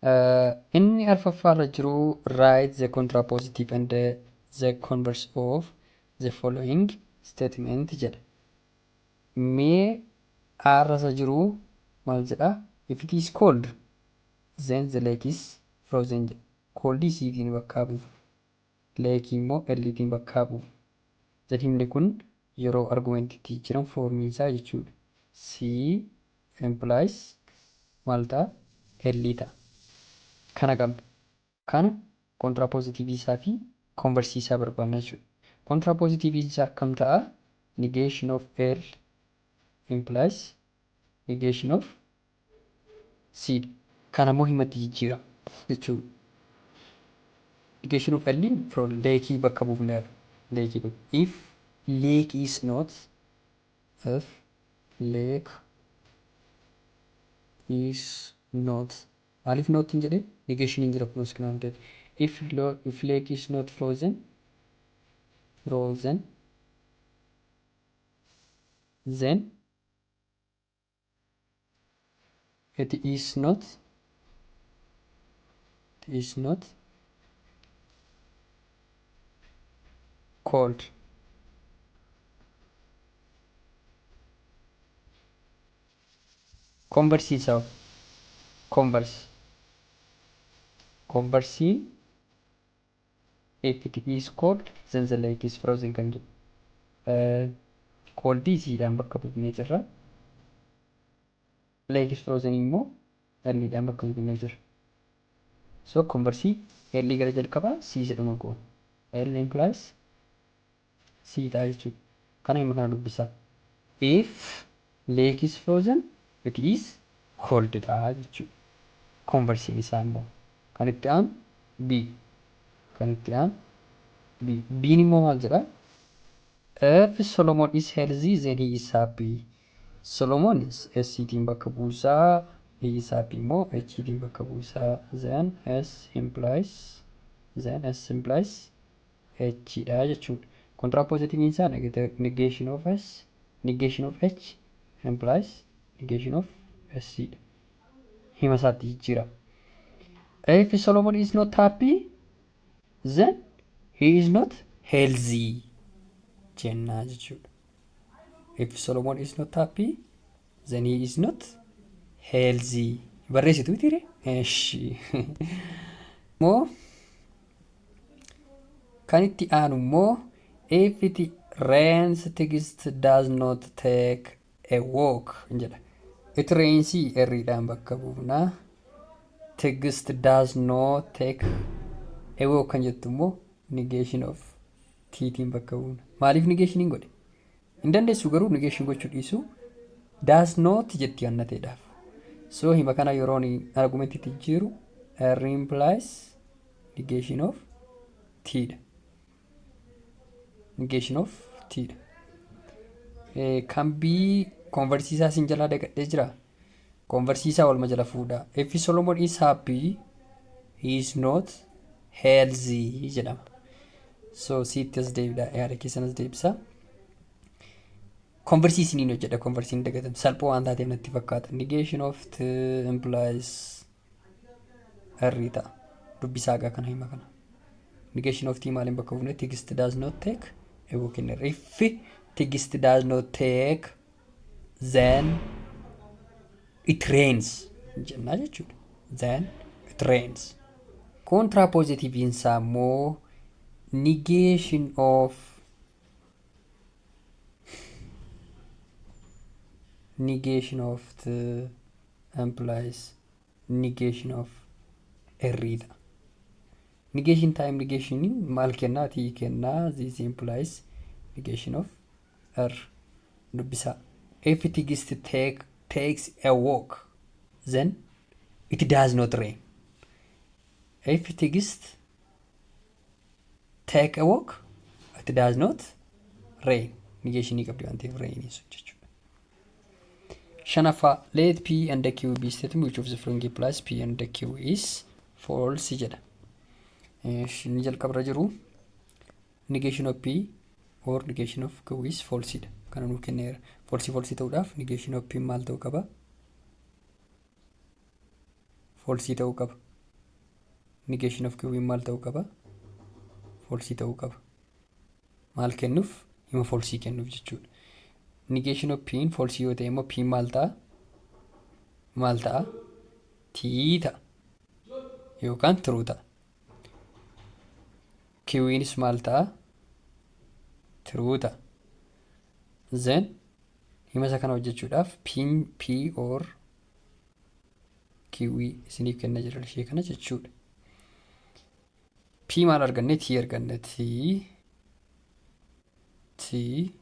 Inni arfaffaarra jiru, write the contrapositive and the converse of the following statement jedha. Mee aarra isa jiru maal jedha? If it is cold, then the lake is frozen jedha. Cold C'tiin bakka bu'u. Lake immoo L'tiin bakka bu'u. Then himni kun yeroo argumentiitti jijjiiran foormiin isaa jechuudha. C implies maal ta'a? L ta'a. Kana qabna. Kana contrapositive isaa fi converse isaa barbaanna jechuudha. Contrapositive isaa akkam ta'a? Negation of L implies negation of C. Kana immoo himatti jijjiira jechuudha. Negation of L from lake bakka buufneerra. Lake if lake is not, if lake is not, maaliif not hin jedhe? Negation hin jira kunuus kanaan ta'e. If lake is not frozen, then it is not, it is not cold. Converse isaa, converse if it is cold, then the lake is frozen kan jedhu cold C'dhaan bakka buufnee jirra. Lake is frozen immoo L'dhaan bakka buufnee jirra. So converse L gara jalqabaa C jedhuma goona. L implies C ta'a jechuudha. Kana hima kana dubbisaa. If lake is frozen, it is cold ta'a jechuudha. Conversiin isaa immoo kan itti aanu B. Kan itti aanu B. B'n immoo maal jedha? If Solomon is healthy, then he is happy. Solomon S tiin bakka buusaa, he is happy immoo H tiin bakka buusaa. Then S implies H dha jechuudha. Contrapositive isaa negation of S, negation of H implies negation of S dha. Hima isaatti jijjiira. If Solomon is not happy, then he is not healthy jennaa jechuudha. If Solomon is not happy, then he is not healthy. Barreessitu mitiire? Eshi. Moo kan itti aanu immoo, if it rains, Tigist does not take a walk jedha. It rains R'dhaan bakka buufnaa. Tigist does not take a walk kan jettu immoo negation of T'tiin bakka buufna. Maaliif negation hin godhe? Hin dandeessu garuu negation gochuu dhiisu, does not jetti annateedhaaf. So hima kana yeroo argumentiitti jijjiiru R implies negation of T dha. Negation of T dha. Kan B conversiisaa sin jalaa dagadhee jira. Conversiisaa walma jala fuudha. If Solomon is happy, he is not healthy jedhama. So siitti as deebidha, yaada keessan as deebisa. Conversiisiniin hojjedha, conversiin dagatam salphoo waan taateef natti fakkaata. Negation of T implies R ta'a. Dubbisaa gaa kana hima kana. Negation of T maaliin bakka buufne? Tigist does not take a walk in. If Tigist does not take, then it rains jennaa jechuudha. Then it rains. Contrapositive isaa immoo negation of T implies negation of R dha. Negation time negation maal kennaa? T kennaa. This implies negation of R. Dubbisaa. If Tigist takes a walk, then it does not rain. If Tigist take a walk, it does not rain. Negationii qabdi waan ta'eef rain sun jechuudha. Shanaffaa, let P and Q be statement, which of the following implies P and Q is false jedha. Inni jalqabarra jiru negation of P or negation of Q is false dha. Kana nuuf kenneera. False ta'uudhaaf negation of P maal ta'uu qaba? False ta'uu qaba. Negation of Q'n maal ta'uu qaba? False ta'uu qaba. Maal kennuuf? Hima false kennuuf jechuudha. Negation of P'n false yoo ta'e immoo P'n maal ta'a? Maal ta'a? T ta'a. Yookaan true ta'a. Q'nis maal ta'a? True ta'a. Then hima isa kana hojjechuudhaaf P'n P or Q isiniif kenna jira ishee kana jechuudha. P maal arganne? T arganne. T T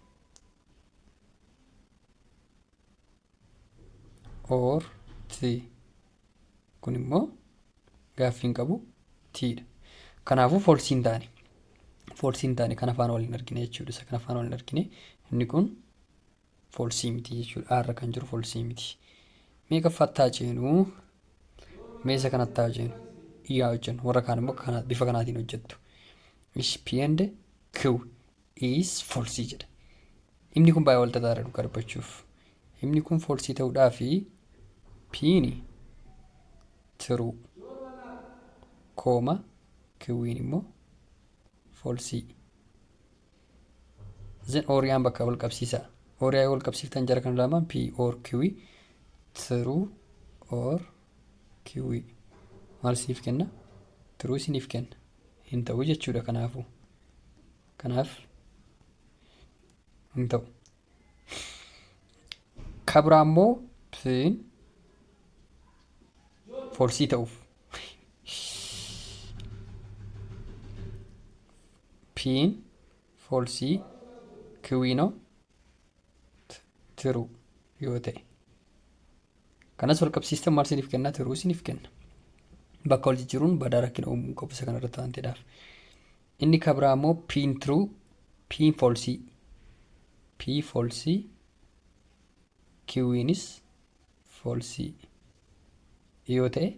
or T, kun immoo gaaffii hin qabu, T dha. Kanaafuu false hin taane. False hin taane, kana faana waliin argine jechuudha. Isa kana faana waliin argine, inni kun false miti jechuudha. A irra kan jiru false miti. Meeqaffaatti haa ceenu? Mee isa kanatti haa ceenu. Yaa hojjennu, warra kaan immoo kana bifa kanaatiin hojjettu. Ish, P and Q is false jedha. Himni kun baay'ee wal xaxaadha dhugaa dubbachuuf. Himni kun false ta'uudhaa fi P'n true comma Q'n immoo false. Then oriyaan bakka wal qabsiisa. Oriyaa wal qabsiiftan jara kana lamaan, P or Q, true or Q maal isiniif kenna? True isiniif kenna. Hin ta'u jechuudha kanaafuu. Kanaaf hin ta'u. Kabraa immoo P'n false ta'uuf. P'n false, Q'noo true yoo ta'e. Kanas wal qabsiistan maal isiniif kenna? True isiniif kenna. Bakka wal jijjiiruun badaa rakkina uumuu qabu isa kanarratti waan ta'eedhaaf. Inni kabraa immoo P'n true, P'n false, P false, Q'nis false yoo ta'e,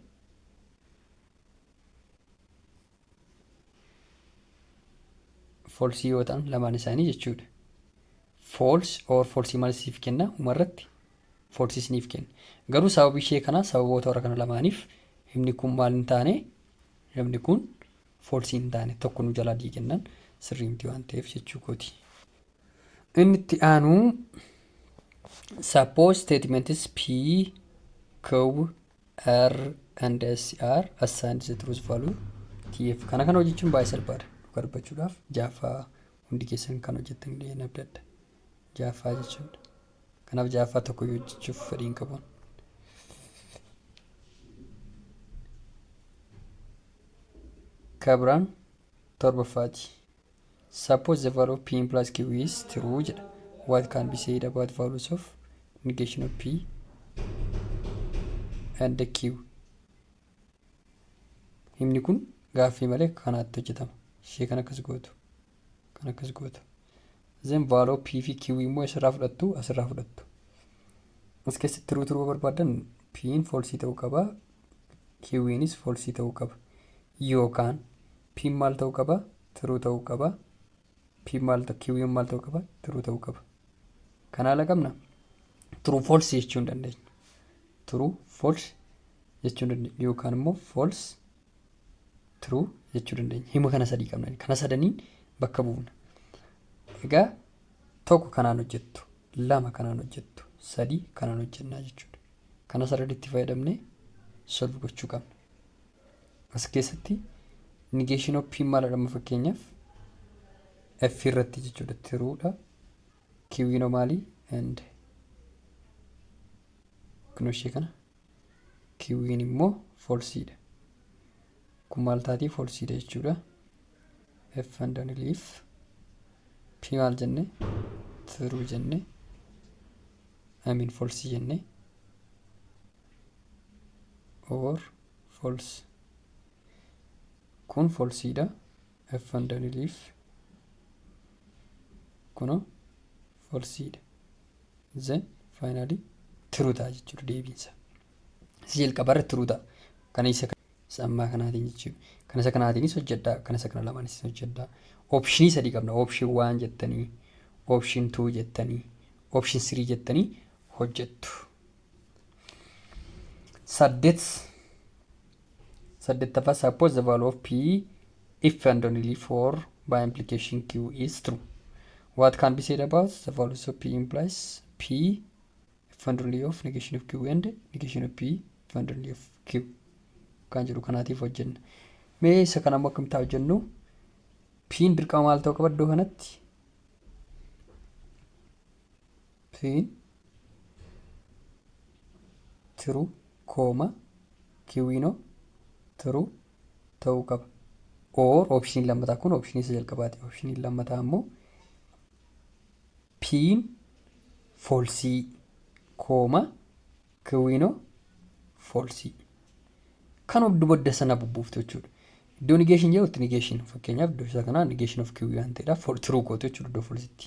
false yoo ta'an lamaan isaanii jechuudha. False or false maal isiniif kenna? Umarratti false isiniif kenna. Garuu sababii ishee kana, sababoota warra kana lamaaniif himni kun maal hin taane? Himni kun false hin taane. Tokko nu jalaa diigennan sirrii miti waan ta'eef jechuu kooti. Inni itti aanu, suppose statements P, Q, R and S are assigned the truth value TF. Kana hojjechuun baay'ee salphaadha. Dhugaa dubbachuudhaaf jaaffaa hundi keessan kan hojjettan illee abdadha. Jaaffaa jechuudha. Kanaaf jaaffaa tokko yoo hojjechuuf fedhii hin qabu. Kabiraan torbaffaati. Suppose the value of P implies Q is true jedha. What can be said about values of negation of P and the Q? Himni kun gaaffii malee kanaatti hojjetama. Ishee kan akkas gootu. Kan akkas gootu. Then value of P fi Q immoo asirraa fudhattu, asirraa fudhattu. As keessatti true true barbaadan, P'n false ta'uu qaba. Q'nis false ta'uu qaba. Yookaan P'n maal ta'uu qaba? True ta'uu qaba. P maal ta'u, Q'n maal ta'uu qaba? True ta'uu qaba. Kana ala qabna. True false jechuu hin dandeenya. True false jechuu hin dandeenya. Yookaan immoo false true jechuu dandeenya. Hima kana sadii qabna. Kana sadaniin bakka buufna. Egaa tokko kanaan hojjettu, lama kanaan hojjettu, sadii kanaan hojjennaa jechuudha. Kana sadanitti fayyadamnee solve gochuu qabna. As keessatti negation of P maal jedhama fakkeenyaaf? F irratti jechuudha, truedha. Q'noo maali? And kunoo ishee kana, Q'n immoo falsedha. Kun maal taatii? Falsedha jechuudha. If and only if P maal jenne? True jenne, I mean false jenne, or false, kun falsedha. If and only if kuno falsedha. Then finally true ta'a jechuudha deebiinsa. Si jalqabarra true ta'a. Kana isa ammaa kanaatiin jechuudha. Kan isa kanaatiinis hojjedhaa. Kan isa kana lamaanis hojjedhaa. Optionii sadii qabna. Option 1 jettanii, option 2 jettanii, option 3 jettanii hojjettu. Saddeet. Saddeettaffaa, suppose the value of P if and only for by implication Q is true. What can be said about the values of P implies P if and only of negation of Q and negation of P if and only of Q kan jedhu kanaatiif hojjenna. Mee isa kana immoo akkamitti hojjennu? P'n dirqama maal ta'uu qaba iddoo kanatti? P'n true comma Q'inoo true ta'uu qaba. Or option lammataa kun option isa jalqabaati. Option lammataa immoo P'n false comma Q'inoo false. Kan of dubadda sana bubbuuftu jechuudha. Iddoo negation jedhutti negation, fakkeenyaaf iddoo isa kanaa negation of Q waan ta'eedhaaf true gootu jechuudha iddoo falsetti.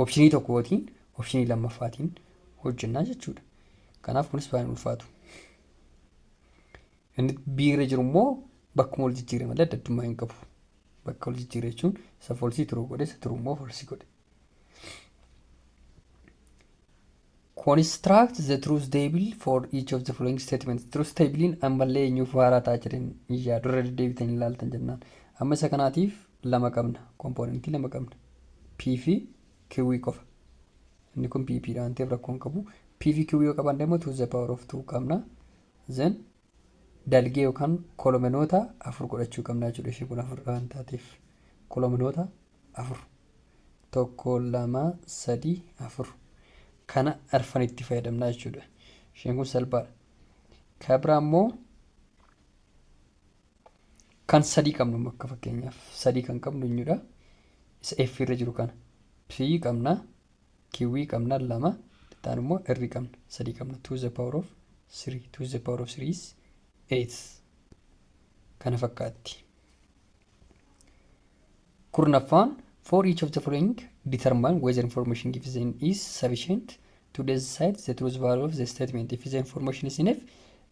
Optionii tokkootiin optionii lammaffaatiin hojjennaa jechuudha. Kanaaf kunis baay'ee ulfaatu. Inni biirra jiru immoo bakkuma wal jijjiire malee adda addummaa hin qabu. Bakka wal jijjiire jechuun isa false true godhe, isa true immoo false godhe. Construct the truth table for each of the following statements. Truth tablein ammallee eenyuuf haaraa ta'aa jiran yaadu irra deddeebitanii ilaaltan jennaan. Amma isa kanaatiif lama qabna. Kompoonentii lama qabna. P fi Q qofa. Inni kun P P dha waan ta'eef rakkoo hin qabu. P fi Q yoo qabaanne immoo to the power of 2 qabna. Then dalgee yookaan kolomenoota afur godhachuu qabna jechuudha. Ishee kun afur waan taateef kolomenoota afur. Tokko, lama, sadi, afur. Kana arfan itti fayyadamna jechuudha. Isheen kun salphaadha. Kan biraa immoo kan sadii qabnu, akka fakkeenyaaf sadii kan qabnu eenyudha? Isa F irra jiru kana. P qabna, Q qabna lama, xixiqqaan immoo R qabna, sadii qabna. 2 the power of 3, 2 the power of 3 is 8. Kana fakkaatti. Kurnaffaan, for each of the following, determine whether information given is sufficient to decide the truth value of the statement. If the information is enough,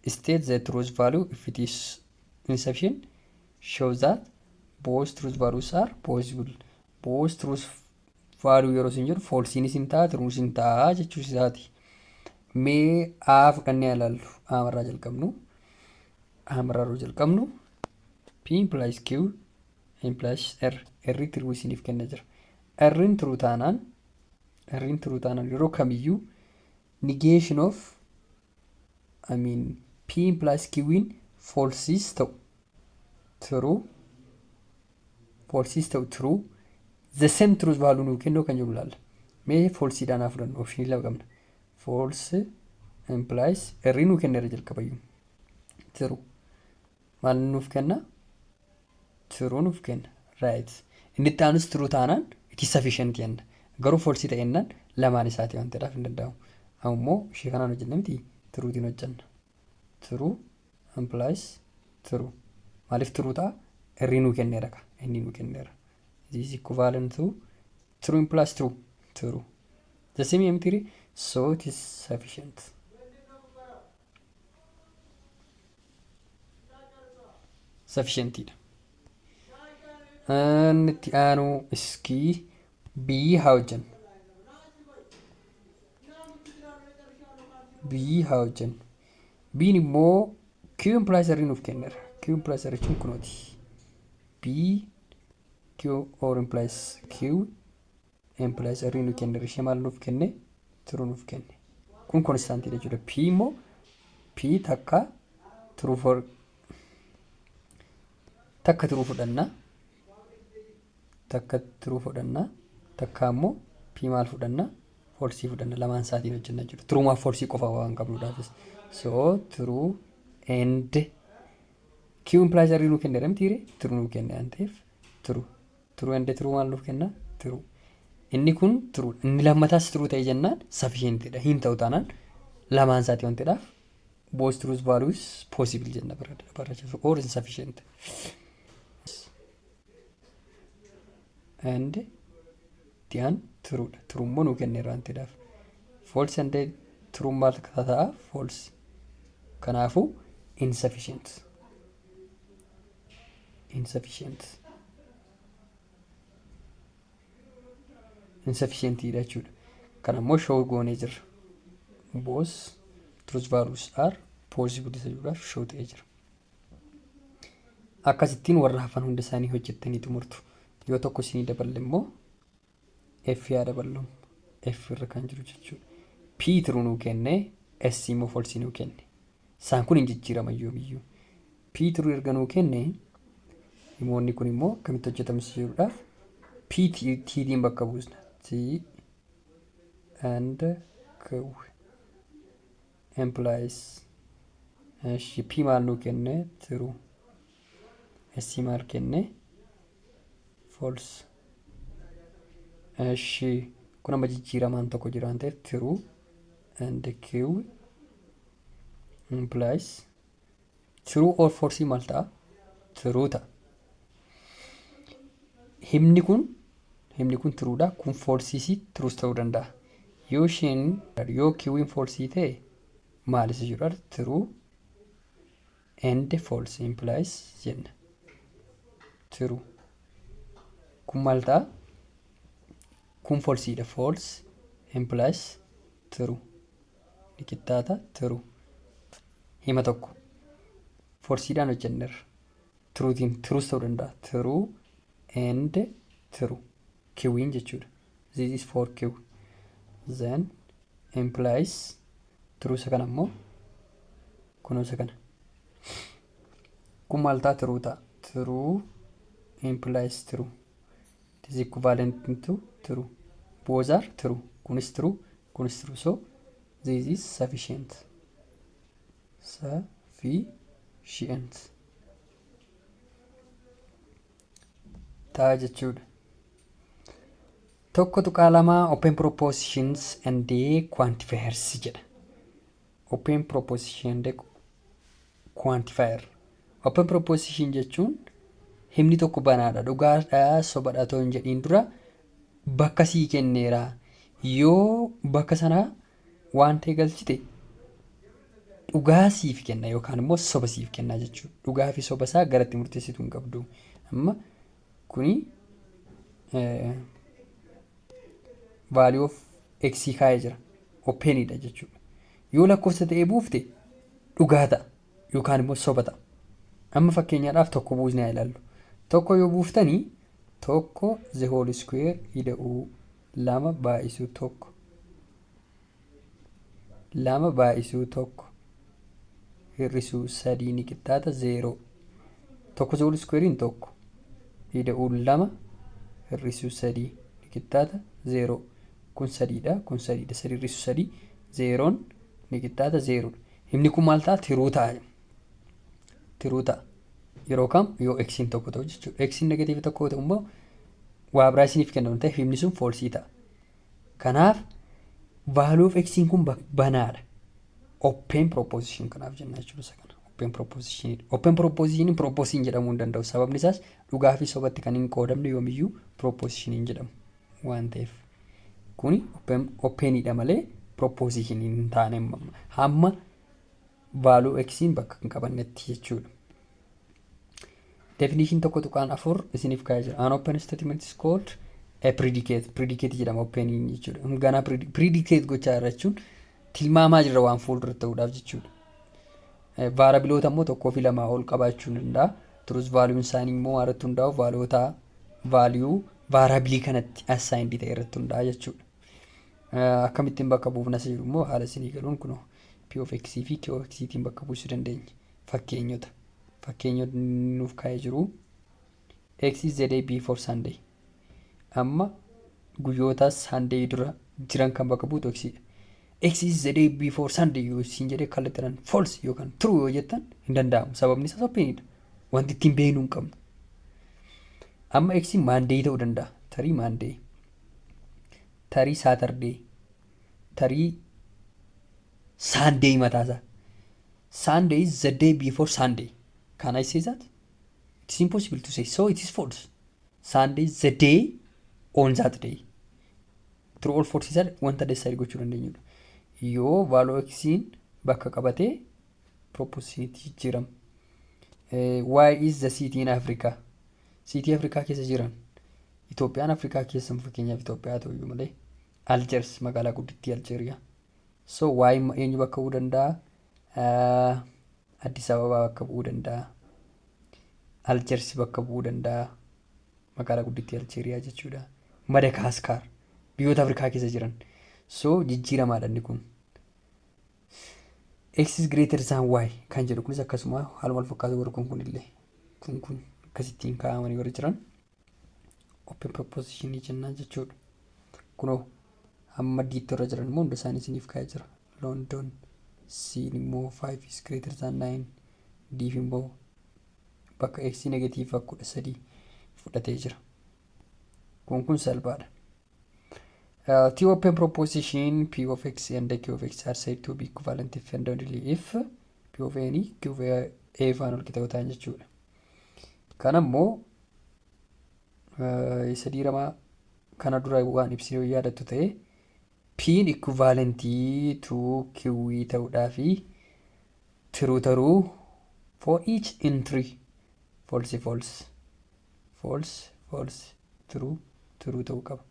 state the truth value. If it is insufficient, show that both truth values are possible. Both truth value yeroo isin jedhu falseiinis hin ta'a, truenis hin ta'a jechuu isaati. Mee A fudhannee ilaallu. A marraa jalqabnu. A marraa yeroo jalqabnu P implies Q implies R. R true isiniif kenna jira. R'n true taanaan, R'n true taanaan yeroo kamiyyuu negation of, I mean, P implies Q'n falseis ta'u true, falseis ta'u true, the same truth value nuu kennuu kan jiru ilaalla. Mee falseiidhaan haa fudhannu, optionii lama qabna. False implies R nuu kenneera jalqabayyuu. True. Maal nuuf kenna? True nuuf kenna. Right. Inni itti aanus true taanaan it is sufficient jenna. Garuu false ta'ennaan lamaan isaati waan ta'eedhaaf hin danda'amu. Ammoo ishee kanaan hojjenna miti, truetiin hojjenna. True implies true. Maaliif true ta'a? R nuu kenneera ka. Inni nuu kenneera. It is equivalent to true implies true. True. The same mtiri, so it is sufficient. Sufficientidha. Inni itti aanu iskii B haa hojjennu. B haa hojjennu. B'n immoo Q implies R nuuf kenneera. Q implies R jechuun kunooti. B Q or implies Q implies R nu kenneera. Ishee maal nuuf kenne? True nuuf kenne. Kun konstaantiidha jechuudha. P immoo P takka true for takka true fudhanna. Takka true fudhanna. Takka immoo P maal fudhanna? False fudhanna. Lamaan isaatiin hojjenna jechuudha. True maaf false qofa waan qabnuudhaafis. So true and Q implies R nuu kenneera mitiire, true nuu kenne waan ta'eef true. True and true maal nuuf kenna? True. Inni kun true. Inni lammataas true ta'e jennaan sufficientidha. Hin ta'u taanaan lamaan isaati waan ta'eedhaaf both truth values possible jenna bira or insufficient. And itti aan truedha. True immoo nuu kenneera waan ta'eedhaaf. False and true maal ta'a? False. Kanaafuu insufficient. Insufficient. Insufficientidha jechuudha. Kana immoo show goonee jirra. Both truth values are possible isa jedhuudhaaf show ta'ee jira. Akkasittiin warra hafan hunda isaanii hojjettanii xumurtu. Yoo tokko isinii daballe immoo F yaa daballu, F irra kan jiru jechuudha. P true nuu kenne, S immoo false nuu kenne. Isaan kun hin jijjiiraman yoomiyyuu. P true erga nuu kenne, himoonni kun immoo akkamitti hojjetamsiisuudhaaf P Ttiin bakka buusna. T and Q implies, እሺ, P maal nuu kenne? True. S maal kenne? False. እሺ, kun amma jijjiiramaan tokko jira waan ta'eef true and Q implies true or false maal ta'a? True ta'a. Himni kun truedha. Kun falseis trues ta'uu danda'a. Yoo isheen yoo Q'n false ta'e maalis jedhu? True and false implies jenna. True. Kun maal ta'a? Kun falsedha. False implies true. Ni qixxaata true. Hima tokko falsedhaan hojjenneerra. Truetiin trues ta'uu danda'a. True and true. Q'n jechuudha. This is for Q. Then implies true isa kana immoo kunoo isa kana. Kun maal ta'a? True ta'a. True implies true. It is equivalent to true. Both are true. Kunis true, kunis true. So this is sufficient. Sufficient. Ta'a jechuudha. 1.2 open propositions and quantifiers jedha. Open proposition and quantifier. Open proposition jechuun himni tokko banaadha. Dhugaadha, sobadha otoo hin jedhiin dura bakka sii kenneera. Yoo bakka sanaa waan ta'e galchite dhugaa siif kenna yookaan immoo soba siif kenna jechuudha. Dhugaa fi soba isaa garatti murteessituu hin qabdu. Amma kuni value of x kaa'ee jira. Openidha jechuudha. Yoo lakkoofsa ta'ee buufte dhugaa ta'a yookaan immoo soba ta'a. Amma fakkeenyaadhaaf tokko buusnee haa ilaallu. Tokko yoo buuftanii, tokko the whole square ida'uu lama baay'isuu tokko, lama baay'isuu tokko hir'isuu sadii ni qixxaata zeeroo. Tokko the whole squarein tokko ida'uu lama hir'isuu sadii ni qixxaata zeeroo. Kun sadiidha, kun sadiidha. Sadii hir'isuu sadii zeeroon ni qixxaata zeeroodha. Himni kun maal ta'a? True ta'a. True ta'a. Yeroo kam? Yoo xiin tokko ta'u jechuudha. Xiin negative tokko ta'u immoo waa biraa isiniif kenna waan ta'eef himni sun false ta'a. Kanaaf value of xiin kun banaadha. Open proposition kanaaf jenna jechuudha isa kana. Open proposition. Open proposition proposition jedhamuu hin danda'u. Sababni isaas dhugaa fi sobatti kan hin qoodamne yoomiyyuu proposition hin jedhamu waan ta'eef. Kuni openidha malee proposition hin taane hamma value xiin bakka hin qabannetti jechuudha. Definition 1.4 isiniif kaa'ee jira. An open statement is called a predicate. Predicate jedhama openiin jechuudha. Ganaa predicate gochaa irra jechuun tilmaamaa jirra waan fuuldura ta'uudhaaf jechuudha. Variableoota immoo tokkoo fi lamaa ol qabaachuu ni danda'a. Truth valueun isaanii immoo irratti hundaa'u? Valueota value variable kanatti assigned ta'e irratti hundaa'a jechuudha. Akkamittiin bakka buufna isa jedhu immoo haala isinii galuun kunoo P of X fi Q of X tiin bakka buusuu dandeenya. Fakkeenyota. Fakkeenyota nuuf kaa'ee jiru. X is the day before Sunday. Amma guyyoota Sunday dura jiran kan bakka buutu X dha. X is the day before Sunday yoo isin jedhee kallattiidhaan false yookaan true yoo jettan hin danda'amu. Sababni isaas openidha. Wanti ittiin beeknu hin qabnu. Amma X Monday ta'uu danda'a. Tarii Monday. Tarii Saturday. Tarii Sunday mataasaa. Sunday is the day before Sunday. Can I say that? It is impossible to say. So it is false. Sunday is the day on that day. True or false isaa wanta decide gochuu dandeenyudha. Yoo value xiin bakka qabatee propositionitti jijjiirama. Y is the city in Africa. City Afrikaa keessa jiran. Itoophiyaan Afrikaa keessa, fakkeenyaaf Itoophiyaa ta'u iyyuu malee, Algiers magaalaa guddittii Aljeeriyaa. So Y eenyu bakka bu'uu danda'a? Addis Ababaa bakka bu'uu danda'a. Aljeersi bakka bu'uu danda'a. Magaalaa guddittii Aljeeriyaa jechuudha. Madagaskar, biyyoota Afrikaa keessa jiran. So jijjiiramaadha inni kun. X is greater than Y kan jedhu kunis akkasuma haaluma wal fakkaatu, warri kun kunillee kun akkasittiin kaa'amanii warri jiran open propositionii jennaan jechuudha. Kunoo hamma diitti irra jiran immoo hunda isaanii isiniif kaa'ee jira. London, C immoo 5 is greater than 9, D immoo bakka x negative 13 fudhatee jira. Kun salphaadha. Two open proposition P of x and Q of x are said to be equivalent if and only if P of A ni Q of A faana wal qixa ta'an jechuudha. Kana immoo isa diiramaa kana dura waan ibsine yoo yaadattu ta'e, P'n equivalentii to Q ta'uudhaa fi true true for each entry, false false, false false, true true ta'uu qaba.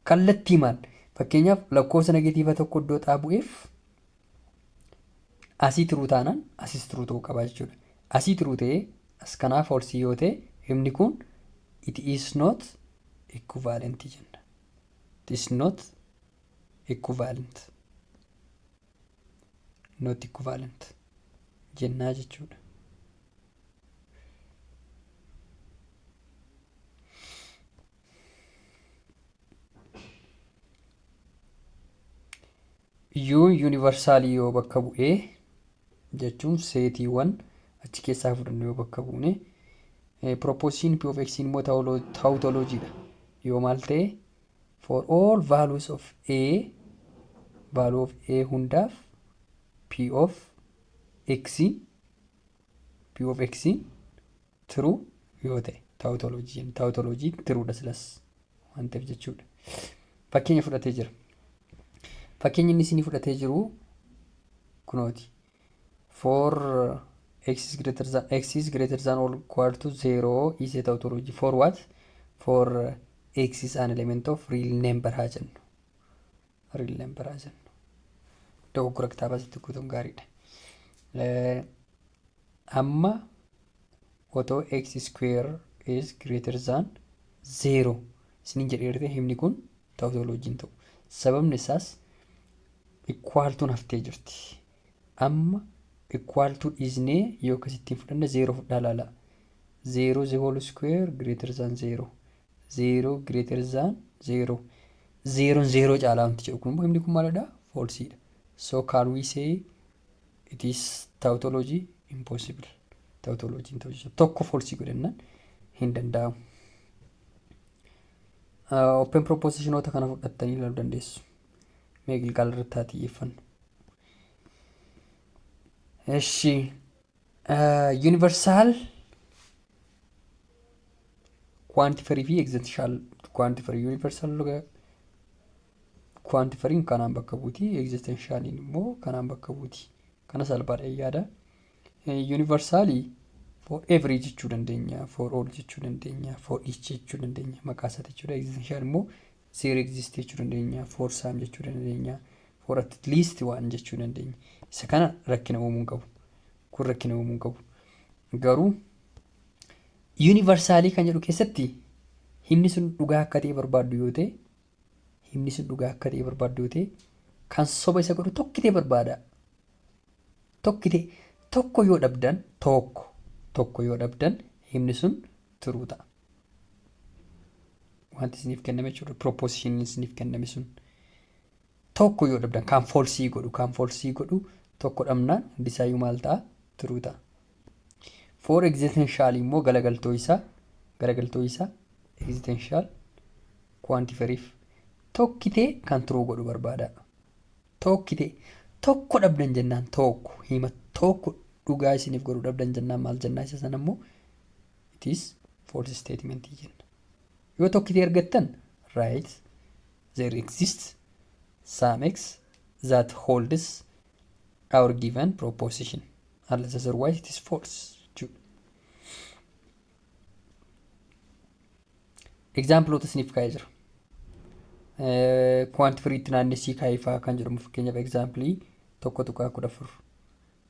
Kallattii maal? Fakkeenyaaf, lakkoofsa negative tokko iddoo xaa bu'eef asii true taanaan asis true ta'uu qaba jechuudha. Asii true ta'ee as kanaa false yoo ta'e, himni kun it is not equivalent jenna. It is not equivalent. Not equivalent jennaa jechuudha. U universalii yoo bakka bu'ee jechuun setiiwwan achi keessaa fudhannu yoo bakka buune, proposition P of X immoo tautologiidha. Yoo maal ta'e? For all values of A, value of A hundaaf P of X true yoo ta'e tautology jenna. Tautology truedha silas waan ta'eef jechuudha. Fakkeenya fudhatee jira. Fakkeenyi inni isinii fudhatee jiru kunooti. For x is greater than or equal to 0 is a tautology for what? For x is an element of real number haa jennu. Real number haa jennu. Dogoggora kitaaba asitti guutuun gaariidha. Amma otoo x square is greater than 0 isiniin jedhee, himni kun tautology ta'u. Sababni isaas equal toon haftee jirti. Amma equal to dhiisnee yoo akkasittiin fudhanne, 0 fudhaa ilaala. 0 the whole square greater than 0. 0 greater than 0. 0 0 caalaa wanti jedhu kun immoo himni kun maalidha? Falseidha. So can we say it is tautology? Impossible. Tautology hin ta'u jechuudha. Tokko false godhannaan hin danda'amu. Open propositionoota kana fudhattanii ilaaluu dandeessu. Mee gilgaala irratti haa xiyyeeffannu. Eshi, universal quantifier fi existential quantifier. Universal quantifieriin kanaan bakka buuti, existentialiin immoo kanaan bakka buuti. Kana salphaadha yaada. Universalii for every jechuu dandeenya, for all jechuu dandeenya, for each jechuu dandeenya, maqaa isaati jechuudha. Existential immoo there exist jechuu dandeenya, for some jechuu dandeenya, for at least one jechuu dandeenya. Isa kana rakkina uumuu hin qabu. Kun rakkina uumuu hin qabu. Garuu universalii kan jedhu keessatti himni sun dhugaa akka ta'e barbaaddu yoo ta'e, himni sun dhugaa akka ta'e barbaaddu yoo ta'e, kan soba isa godhu tokkitee barbaada. Tokkitee tokko yoo dhabdan, tokko tokko yoo dhabdan, himni sun true ta'a. Wanti isiniif kenname jechuudha. Proposition isiniif kenname sun tokko yoo dhabdan, kan false godhu tokko dhabnaan hundisaayyuu maal ta'a? True ta'a. For existential immoo galagaltoo isaa existential quantifieriif tokkitee kan true godhu barbaada. Tokkitee tokko dhabdan jennaan, tokko hima tokko dhugaa isiniif godhu dhabdan jennaan, maal jennaa isa sana immoo? It is false statement jenna. Yoo tokkitee argattan, right, there exists some x that holds our given proposition, unless otherwise it is false jechuudha. Exampleoota isiniif kaa'ee jira. Quantifieriitti naannessii kaa'ee fa'aa kan jedhamu, fakkeenyaaf, example 1.14.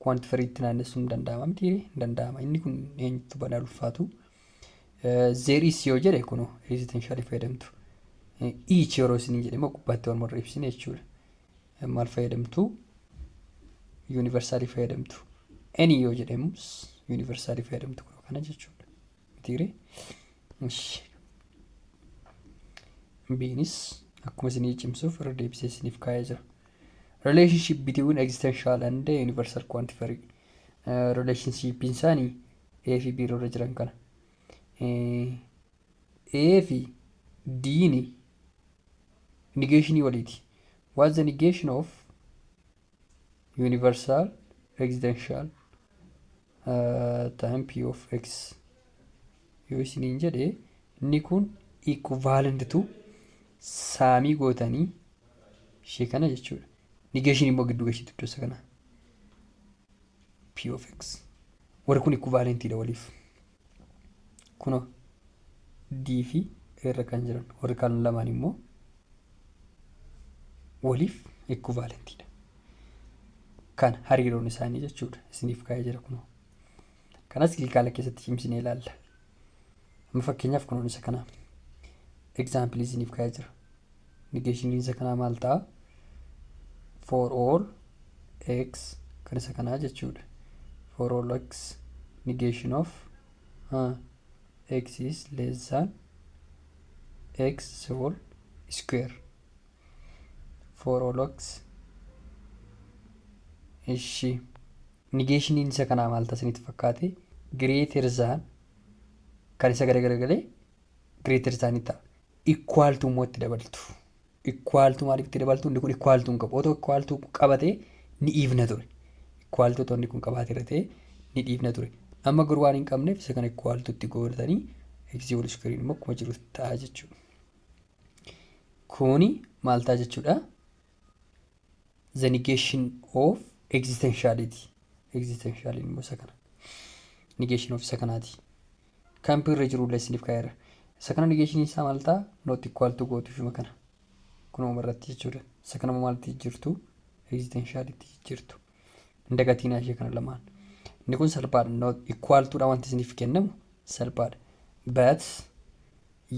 Quantifieriitti naannessuun danda'ama miti? Hin danda'ama. Inni kun eenyutu banaa ulfaatu. There is yoo jedhe kunoo existentialii fayyadamtu. Each yeroo isin jedhe immoo gubbaatti waan warra ibsine jechuudha. Maal fayyadamtu? Universalii fayyadamtu. Any yoo jedhamus universalii fayyadamtu kunoo kana jechuudha. Mitiire? Biinis akkuma isinii cimsuuf irra deebisee isiniif kaa'ee jira. Relationship between existential and universal quantifier. Relationship isaanii A fi B irra jiran kana. A fi D ni negationii waliiti. What's the negation of universal existential time P of X yoo isiniin jedhe, inni kun equivalent to saamii gootanii ishee kana jechuudha. Negation immoo gidduu gashiitu iddoo isa kana. P of X. Warri kun equivalentiidha waliif. Kunoo D fi A irra kan jiran warri kaan lamaan immoo waliif equivalentiidha. Kan hariiroon isaanii jechuudha. Isiniif kaa'ee jira kunoo. Kanas gilgaala keessatti cimsinee ilaalla. Amma fakkeenyaaf kunuun isa kana. Example isiniif kaa'ee jira. Negationiin isa kanaa maal ta'a? For all x kan isa kanaa jechuudha. For all x negation of x is less than x whole square. For all x. Ishi negationiin isa kanaa maal ta'a isinitti fakkaate? Greater than kan isa garagalee greater than ta'a. Equal to immoo itti dabaltu. Equal to maaliif itti dabaltu? Inni kun equal to hin qabu. Otoo equal to qabatee ni dhiifna ture. Equal to otoo inni kun qabaatee irra ta'e ni dhiifna ture. Amma garuu waan hin qabneef isa kana equal to itti godhatanii x whole square immoo akkuma jiru ta'a jechuudha. Kuni maal ta'a jechuudha? The negation of existentiality. Existentiality immoo isa kana. Negation of isa kanaati. Kan irra jirullee isiniif kaa'eera. Isa kana negation isaa maal ta'a? Not equal to gootu ishuma kana. Kunuma irratti jechuudha. Isa kana maaltti jirtu? Existentiality jirtu. Hin dagatiin ishee kana lamaan. Inni kun salphaadha. Not equal to dha wanti isiniif kennamu salphaadha. But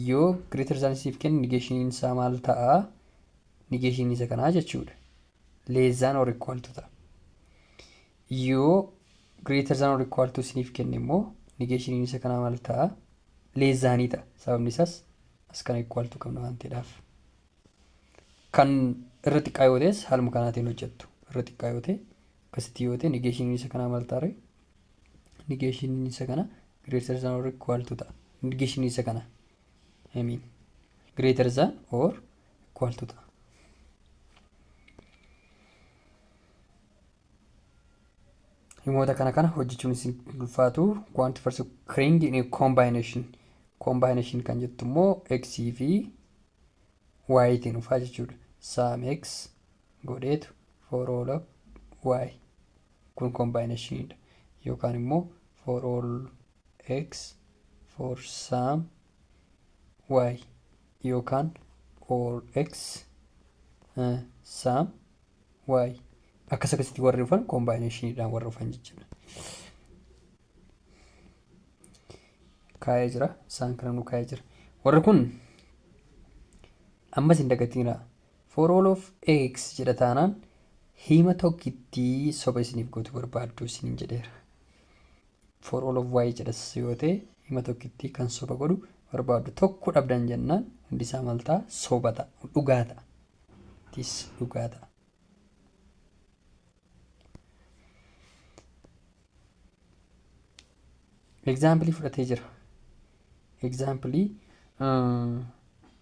yoo greater than isiniif kennu negation isaa maal ta'a? Negation isa kanaa jechuudha. Less than or equal to ta'a. Yoo greater than or equal to isiniif kenne immoo negation isa kanaa maal ta'a? Less than ta'a. Sababni isaas as kana equal to qabna waan ta'eedhaaf. Kan irra xiqqaa yoo ta'es haaluma kanaatiin hojjettu. Irra xiqqaa yoo ta'e akkasitti yoo ta'e negation isa kanaa maal ta'a? Negation isa kana greater than or equal to ta'a. Negation isa kana, I mean, greater than or equal to ta'a. Himoota kana hojjechuun isin ulfaatu. Quantifiers occurring in a combination. Combination kan jettu immoo x fi y tiin dhufaa jechuudha. Some x godheetu for all of y, kun combinationidha. Yookaan immoo for all x for some y yookaan all x some y, akkas akkasitti warri dhufan combinationiidhaan warra dhufan jechuudha. Kaa'ee jira, isaan kana nu kaa'ee jira. Warri kun ammas hin dagatinaa. For all of x jedha taanaan hima tokkittii soba isiniif gootu barbaaddu isiniin jedheera. For all of y jedhas yoo ta'e hima tokkittii kan soba godhu barbaaddu. Tokko dhabdan jennaan hundi isaa maal ta'a? Soba ta'a. Dhugaa ta'a. Tis dhugaa ta'a. Example fudhatee jira. Example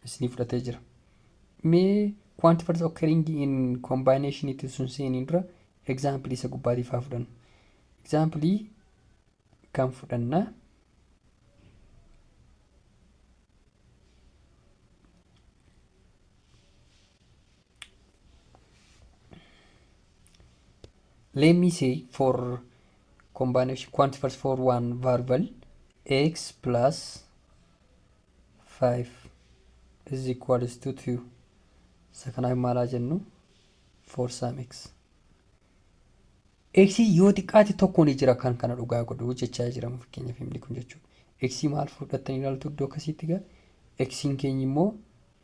isinii fudhatee jira. Mee quantifiers occurring in combination itti sun seeniin dura example isa gubbaatiif haa fudhannu. Example kan fudhanna. Let me say for combination quantifiers for one variable, x plus 5 is equals to 2. Isa kanaaf maal haa jennu? For some x. X yoo xiqqaate tokko ni jira kan kana dhugaa godhu jechaa jira fakkeenyaaf himni kun jechuudha. X maal fudhattanii ilaaltu iddoo akkasiitti gaa? X'n keenya immoo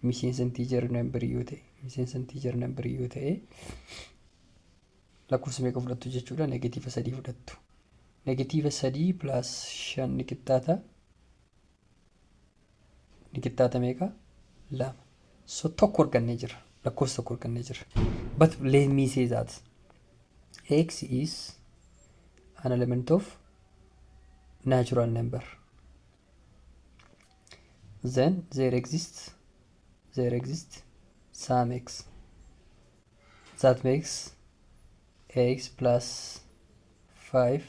miseensa integer number yoo ta'e, miseensa integer number yoo ta'e, lakkoofsa meeqa fudhattu jechuudha? Negative sadii fudhattu. Negative sadii plus shan ni qixxaata meeqa? Lama. So tokko argannee jira. Lakkoofsa tokko argannee jira. But let me say that x is an element of natural number. Then there exists some x that makes x plus 5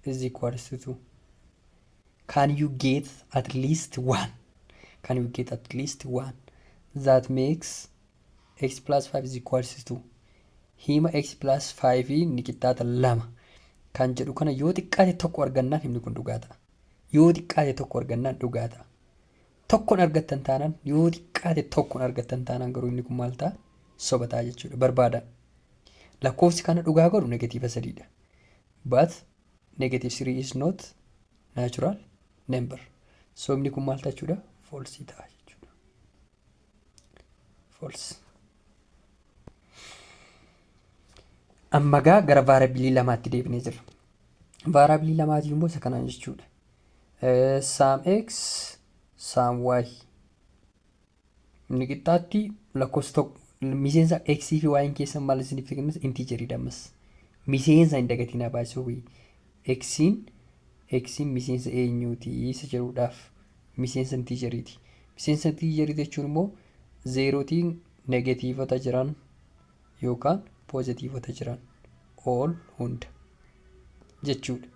is equals to 2. Can you get at least one? Can you get at least one that makes x plus 5 is equals to 2? Hima x plus 5 ni qixxaata lama kan jedhu kana yoo xiqqaate tokko argannaan himni kun dhugaa ta'a. Yoo xiqqaate tokko argannaan dhugaa ta'a. Tokkoon argattan taanaan, yoo xiqqaate tokkoon argattan taanaan garuu inni kun maal ta'a? Soba ta'a jechuudha. Barbaada. Lakkoofsi kana dhugaa godhu negative sadiidha. But negative 3 is not natural number. So inni kun maal ta'a jechuudha? False ta'a jechuudha. False. Amma gaa gara variable lamaatti deebinee jirra. Variable lamaatii immoo isa kanaan jechuudha. Some x, some y inni qixxaatti lakkoofsa tokko miseensa x fi y keessa maal isiniif kennas? Integeriidha ammas. Miseensa hin dagatinaa baay'isuu. X'n miseensa eenyuuti isa jedhuudhaaf miseensa integeriiti. Miseensa integerii jechuun immoo zeerootiin negativeota jiran yookaan positiveota jiran all hunda jechuudha.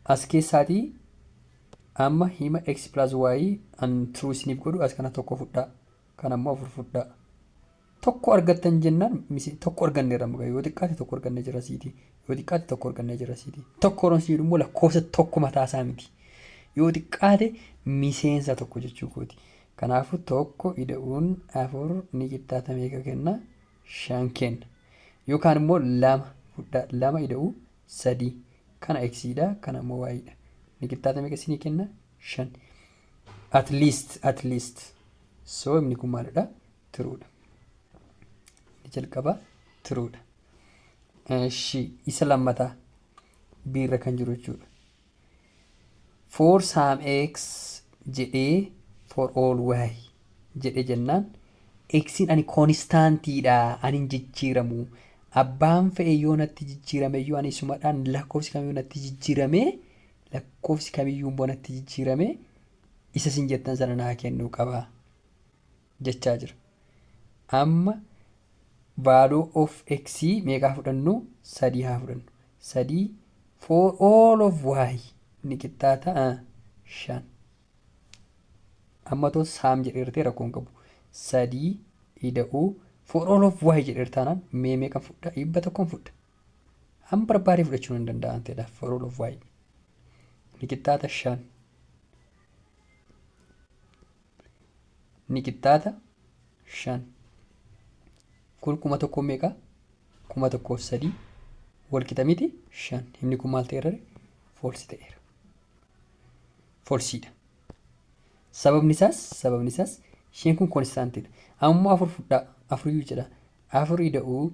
As keessaatii amma hima x plus y an true isiniif godhu as kana tokko fudhaa. Kan ammoo afur fudhaa. Tokko argattan jennaan tokko arganneerra muka yoo xiqqaate tokko argannee jira siiti. Yoo xiqqaate tokko argannee jira siiti. Tokko yeroon jedhu immoo lakkoofsa tokko mataasaa miti. Yoo xiqqaate miseensa tokko jechuu kooti. Kanaafuu tokko ida'uun afur ni qixxaata meeqa kenna? Shan kenna. Yookaan immoo lama fudhaa, lama ida'uu sadii. Kana x'dha, kana immoo y'dha. Ni qixxaata meeqa isinii kenna? Shan. At least, at least. So inni kun maalidha? Truedha. Inni jalqaba truedha. Eshi isa lammataa biirra kan jiru jechuudha. For some x jedhee for all y jedhe jennaan, x'n ani constantiidha, ani hin jijjiiramu. Abbaan fe'e yoo natti jijjiirame iyyuu ani isumadhaan, lakkoofsi kamiyyuu natti jijjiirame, lakkoofsi kamiyyuu immoo natti jijjiirame isa isin jettan sana naa kennuu qaba jechaa jira. Amma value of x meeqaa fudhannu? Sadii haa fudhannu. Sadii for all of y ni qixxaata shan. Amma too some jedheertee rakkoo hin qabu. Sadii ida'uu for all of y jedheer taanaan mee meeqan fudha? 100n fudha. Hamma barbaadee fudhachuu hin danda'an ta'edha for all of y. Ni qixxaata shan. Ni qixxaata shan. Kun 1000 meeqa? 1003 wal qixa miti shan. Himni kun maal ta'eera? False ta'eera. Falseiidha. Sababni isaas isheen kun constantiidha. Ammoo afur fudhaa, afuriyyuu jedha. Afur ida'uu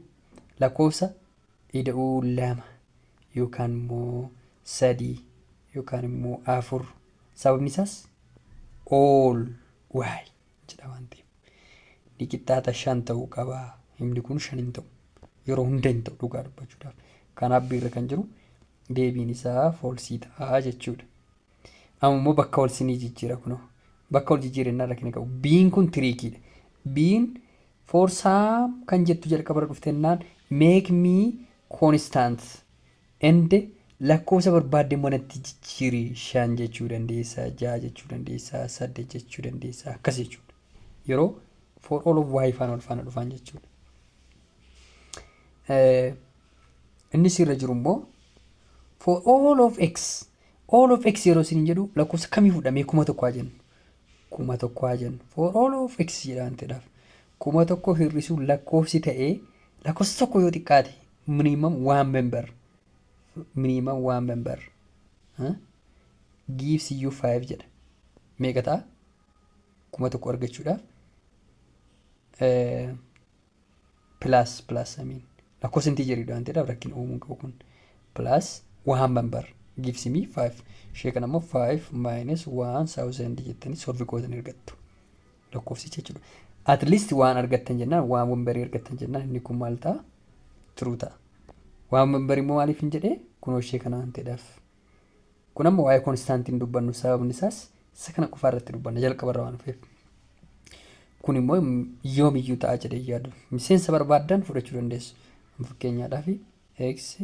lakkoofsa ida'uu lama yookaan immoo sadii yookaan immoo afur. Sababni isaas all y jedha waan ta'eef. Ni qixxaata shan ta'uu qaba. Himni kun shan hin ta'u. Yeroo hunda hin ta'u dhugaa dubbachuudhaaf. Kanaaf biirra kan jiru deebiin isaa false ta'a jechuudha. Amma immoo bakka wal sinii jijjiira kunoo. Bakka wal jijjiirannaa rakkina qabu. B'n kun trickiidha. B'n for some kan jettu jalqaba irra dhuftennaan make me constant and lakkoofsa barbaadde manatti jijjiiri, shan jechuu dandeessa, ja'a jechuu dandeessa, saddeet jechuu dandeessa, akkas jechuudha. Yeroo for all of y faana wal faana dhufan jechuudha. Inni sirra jiru immoo for all of x, all of x yeroo isin jedhu lakkoofsa kamii fudhamee? 1000 haa jennu. 1000 haa jennu. For all of x jedhaan ta'edhaaf. 1000 hir'isuu lakkoofsi ta'ee lakkoofsa tokko yoo xiqqaate Minimum one member, minimum one member gives you 5 jedha. Meeqa ta'a? 1000 argachuudhaaf plus plus, I mean, lakkoofsa integeriidha waan ta'eedhaaf rakkina uumuu qabu kun. Plus one member gives me 5. Ishee kana immoo 5 minus 1000 jettanii solve gootanii argattu lakkoofsicha jechuudha. At least waan argattan jennaan, waan memberii argattan jennaan, inni kun maal ta'a? True ta'a. Waan memberii immoo maaliif hin jedhee? Kunoo ishee kana waan ta'eedhaaf. Kun amma waa'ee constantiin dubbannu, sababni isaas isa kana qofaa irratti dubbanna jalqabarra waan dhufeef. Kun immoo yoomiyyuu ta'a jedhee yaadu. Miseensa barbaaddan fudhachuu dandeessu. Fakkeenyaadhaaf x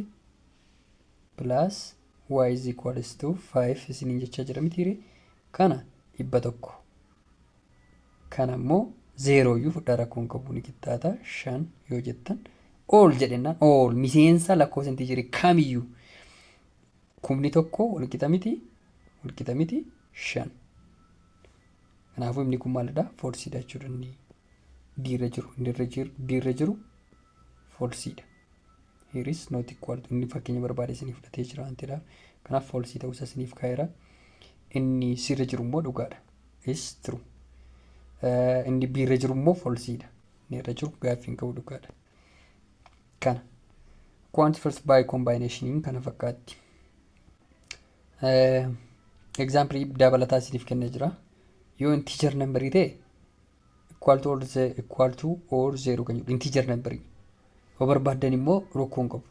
plus y is equals to 5 isiniin jechaa jira mitiire? Kana 100. Kana immoo zeeroo iyyuu fudhaa, rakkoon qabu, ni qixxaata shan yoo jettan, all jedhennaan all miseensa lakkoofsa integerii kamiyyuu 1000 walqixa miti shan. Kanaafuu inni kun maalidha? Falseiidha jechuudha. Inni diirra jiru, inni irra jiru, diirra jiru falseiidha. Here is not equal to, inni fakkeenya barbaade isiniif fudhatee jira waan ta'eedhaaf. Kanaaf falseii ta'uusaa isiniif kaa'eera. Inni sirra jiru immoo dhugaadha. Is true. Inni biirra jiru immoo falseiidha. Inni irra jiru gaaffii hin qabu, dhugaadha. Kana. Quantifiers by combination kana fakkaatti. Example dabalataa isiniif kennee jira. Yoo integer numberii ta'e equal to or zero kan jedhu integer numberii. Yoo barbaaddan immoo rakkoo hin qabu.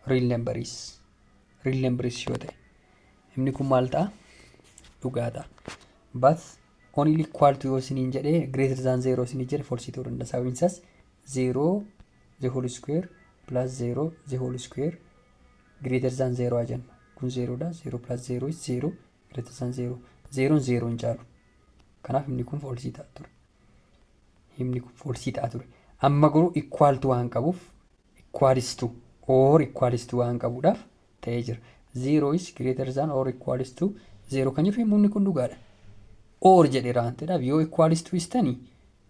Real numbers. Real numbers yoo ta'e. Inni kun maal ta'a? Dhugaa ta'a. But only equal to yoo isiniin jedhee, greater than zero isiniin jedhe, false ta'uu danda'a. Sababiin isaas zero the whole square plus zero the whole square greater than zero haa jennu. Kun zerodha. Zero plus zero is zero, greater than zero. Zeroon zero hin caalu. Kanaaf inni kun false ta'a ture. Himni kun false ta'a ture. Amma garuu equal to waan qabuuf, equals to or equals to waan qabuudhaaf ta'ee jira. Zero is greater than or equals to zero kan jiru himni kun dhugaadha. Or jedheera waan ta'eedhaaf, yoo equals to istanii,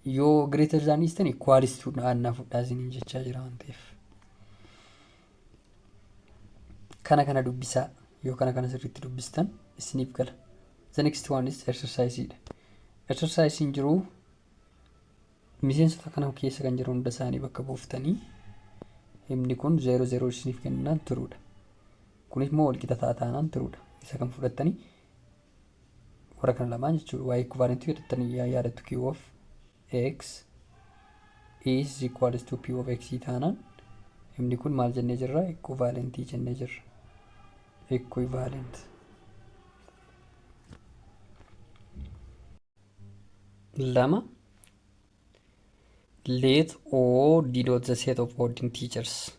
yoo greater than istanii, equals to naannaa fudhaa isiniin jechaa jira waan ta'eef. Kana kana dubbisaa. Yoo kana kana sirriitti dubbistan isiniif gala. The next one is exercise dha. Exercise jiru miseensota kana keessa kan jiru hunda isaanii bakka buuftanii himni kun zero zero isiniif kennaan truedha. Kunis immoo walqixa ta'a taanaan truedha. Isa kan fudhattanii warra kana lamaan jechuudha. Waa'ee equivalentii yaadattanii yaadattu. Q of x is equals to p of x taanaan himni kun maal jennee jirra? Equivalentii jennee jirra. Equivalent. Lama. Let O denote the set of odd integers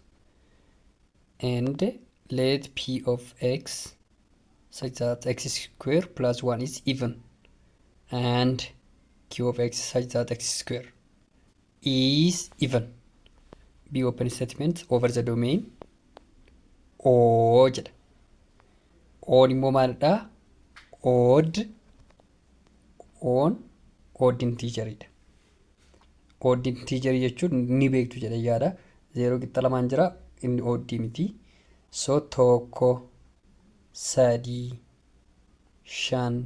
and let p of x such that x square plus 1 is even and q of x such that x square is even be open statement over the domain O jedha. O'n immoo maalidha? Odd on odd integeridha. Odd integerii jechuun ni beektu jedha yaada. Zeeroo qixa lamaan jira, inni oddii miti. So tokko, sadii, shan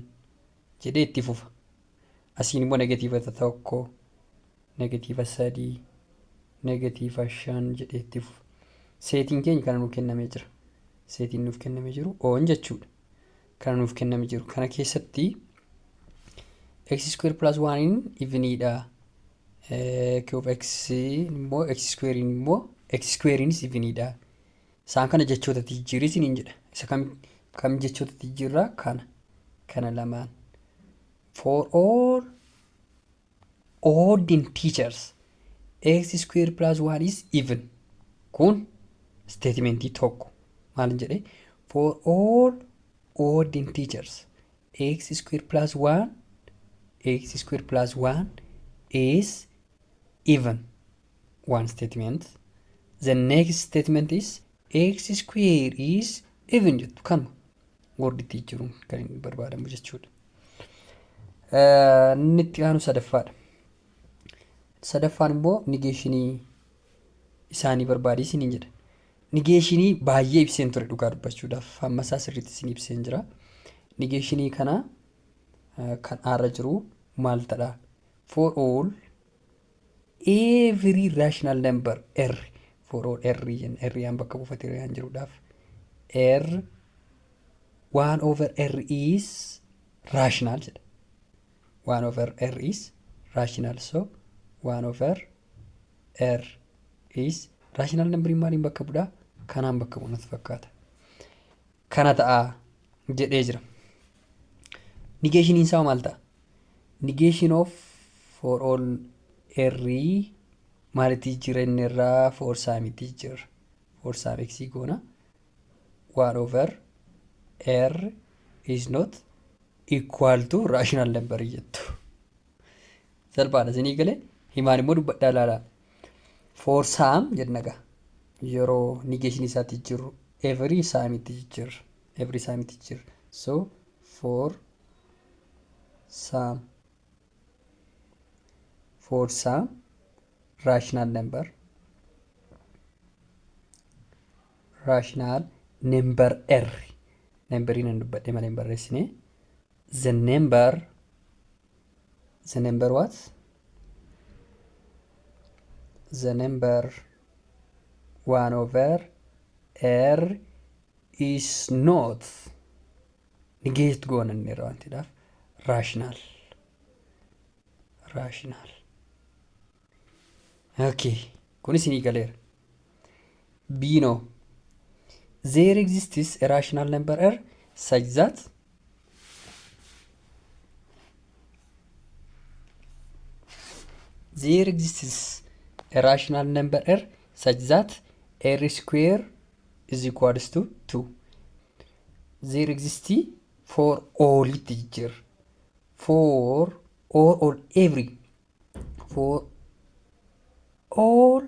jedhee itti fufa. Asiin immoo negative tokko, negative sadii, negative shan jedhee itti fufa. Setiin keenya kana nuuf kennamee jira. Setiin nuuf kennamee jiru O'n jechuudha. Kana nuuf kennamee jiru. Kana keessatti x square plus 1 eveniidha. Q of x immoo x square immoo x square'inis eveniidha. Isaan kana jechoota jijjiirii isiniin jedha. Isa kam kam jechoota jijjiirraa? Kana. Kana lamaan. For all odd integers x square plus 1 is even. Kun statementii tokko. Maal jedhee? For all odd integers x square plus 1, x square plus 1 is even. One statement. The next statement is x square is even jettu. Kanuma worditti jijjiiruun kan inni barbaadamu jechuudha. Inni itti aanu sadaffaadha. Sadaffaan immoo negationii isaanii barbaadii isiniin jedha. Negationii baay'ee ibseen ture dhugaa dubbachuudhaaf. Hamma isaa sirriitti isin ibseen jira. Negationii kana kan aarra jiru maal ta'a? For all every rational number r, for all r jenna, r yaan bakka buufatee yaan jiruudhaaf, r, 1 over r is rational jedha. 1 over r is rational, so 1 over r is rational number. Maaliin bakka bu'aa? Kanaan bakka bu'u natti fakkaata. Kana ta'a jedhee jira. Negationiin isaa maal ta'a? Negation of for all r maalitti jijjiirra? Inni irraa for someitti jijjiirra. For some x goona. 1 over r is not equal to rational number jettu. Salphaadha, isinii galee? Himaan immoo dubbadhaa ilaalaa. For some jenna gaa, yeroo negationii isaatti jijjiirru every someitti jijjiirra. Every someitti jijjiirra. So for some rational number r, numberii nan dubbadhe malee hin barreessine, the number what? The number 1 over r is not, negate goona inni irraa wantiidhaaf, rational. Okay, kunis isinii galeera. Biino, there exists a rational number r such that there exists a rational number r such that r square is equals to 2. There exists, for all itti jijjiirra. For all every, for all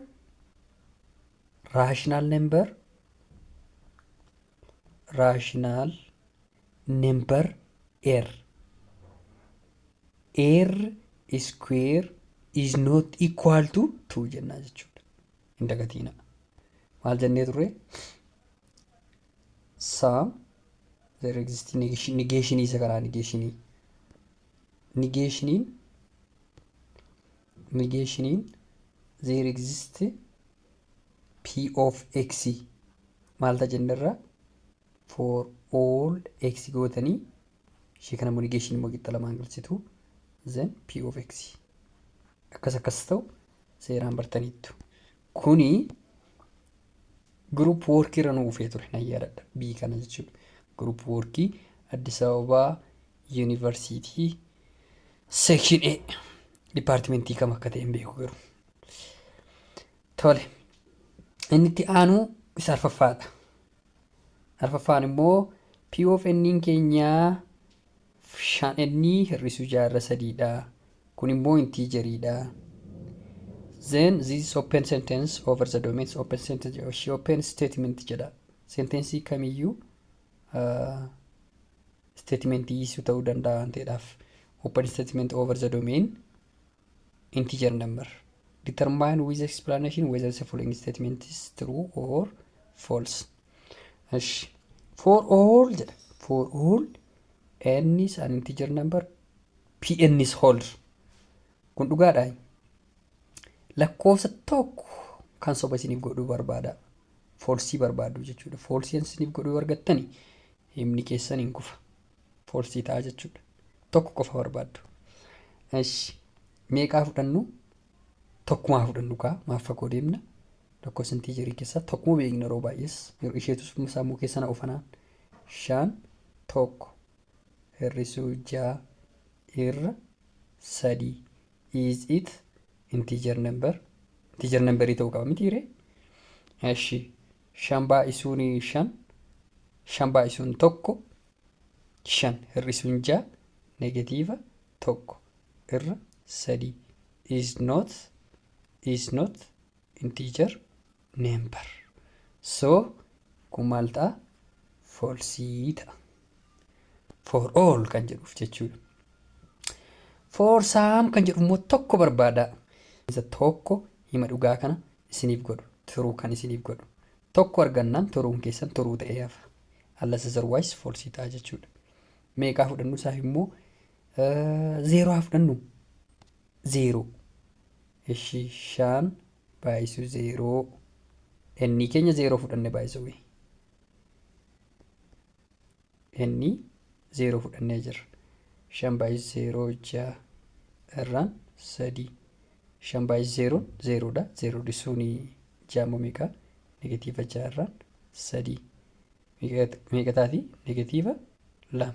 rational number r, r square is not equal to 2 jennaa jechuudha. Hin dagatiina. Maal jennee turre? Some, there exists, negationii isa kanaa, negationiin there exists p of x maal ta'a jennerra? For all x gootanii, ishee kana immoo negation immoo qixa lamaan galchitu, then p of x akkas akkas ta'u seeraan bartaniittu. Kuni group workii irra nu dhufee ture, nan yaadadha, bii kana jechuudha. Group workii Addis Ababaa Yuunivarsiitii, section A, departmentii kam akka ta'e hin beeku garuu. Tole, inni itti aanu isa arfaffaadha. Arfaffaan immoo P of N keenyaa shan n hir'isuu jaarra sadiidha. Kun immoo integeriidha. Then this is open sentence over the domains, open sentence, ishee open statement jedha. Sentencii kamiyyuu statementii isuu ta'uu danda'a waan ta'eedhaaf, open statement over the domain integer number. Determine with explanation whether the following statement is true or false. እሺ, for all jedha. For all n is an integer number, pn is whole. Kun dhugaadha. Lakkoofsa tokko kan soba isiniif godhuu barbaada. Falseii barbaadu jechuudha. Falseii isiniif godhuu argattani, himni keessan hin kufa. Falseii ta'a jechuudha. Tokko qofa barbaaddu. እሺ, meeqaa fudhannu? Tokkumaa fudhannu kaa, maaf fagoo deemna? Lakkoofsa integerii keessaa tokkuma beekna yeroo baay'ees. Yeroo isheetus sammuu keessa na ofanaan. Shan tokko hir'isuu ja'a irra sadii, is it integer number? Integer numberii ta'uu qaba miti ree? እሺ, shan baay'isuun shan, shan baay'isuun tokko shan, hir'isuun ja'a negative tokko irra sadii is not integer number. So kun maal ta'a? Falseii ta'a. For all kan jedhuuf jechuudha. For some kan jedhu immoo tokko barbaada. Isa tokko hima dhugaa kana isiniif godhu, true kan isiniif godhu. Tokko argannaan trueun keessan true ta'ee hafa. Unless otherwise false ta'a jechuudha. Meeqaa fudhannu isaaf immoo? Zeeroo haa fudhannu. Zeeroo. Ishi, 5 baay'isu zeeroo. Inni keenya zeeroo fudhanne baay'isuu. Inni zeeroo fudhannee jirra. 5 baay'isu zeeroo 6 irraan 3. 5 baay'isu zeeroon zeeroodha. Zeeroo dhisuun ja'a immoo meeqa? Negatiiva 6 irraan 3. Meeqa taati? Negatiiva 2.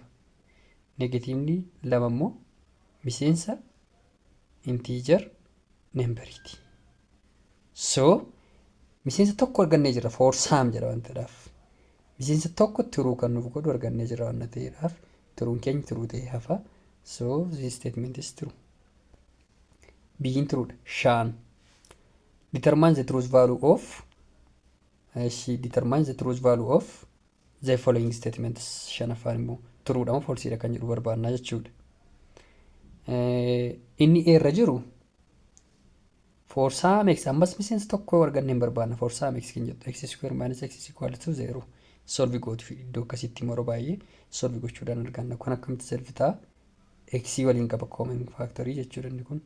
Negatiivni 2 immoo miseensa integer numberiiti. So miseensa tokko argannee jirra, for some jedha waan ta'eedhaaf. Miseensa tokko true kan nuuf godhu argannee jirra waan ta'eedhaaf, trueun keenya true ta'ee hafa. So this statement is true. Biyyiin truedha. Shaan. Determine the truth value of, እሺ, determine the truth value of the following statements. Shanaffaan immoo truedha moo falsedha kan jedhu barbaannaa jechuudha. Inni irra jiru for some x, ammas miseensa tokko argannee hin barbaanna. For some x kan jettu x square minus x is equal to 0 solve gootu. Iddoo akkasitti yeroo baay'ee solve gochuudhaan arganna. Kun akkamitti solve ta'a? X waliin qaba, common factory jechuudha inni kun.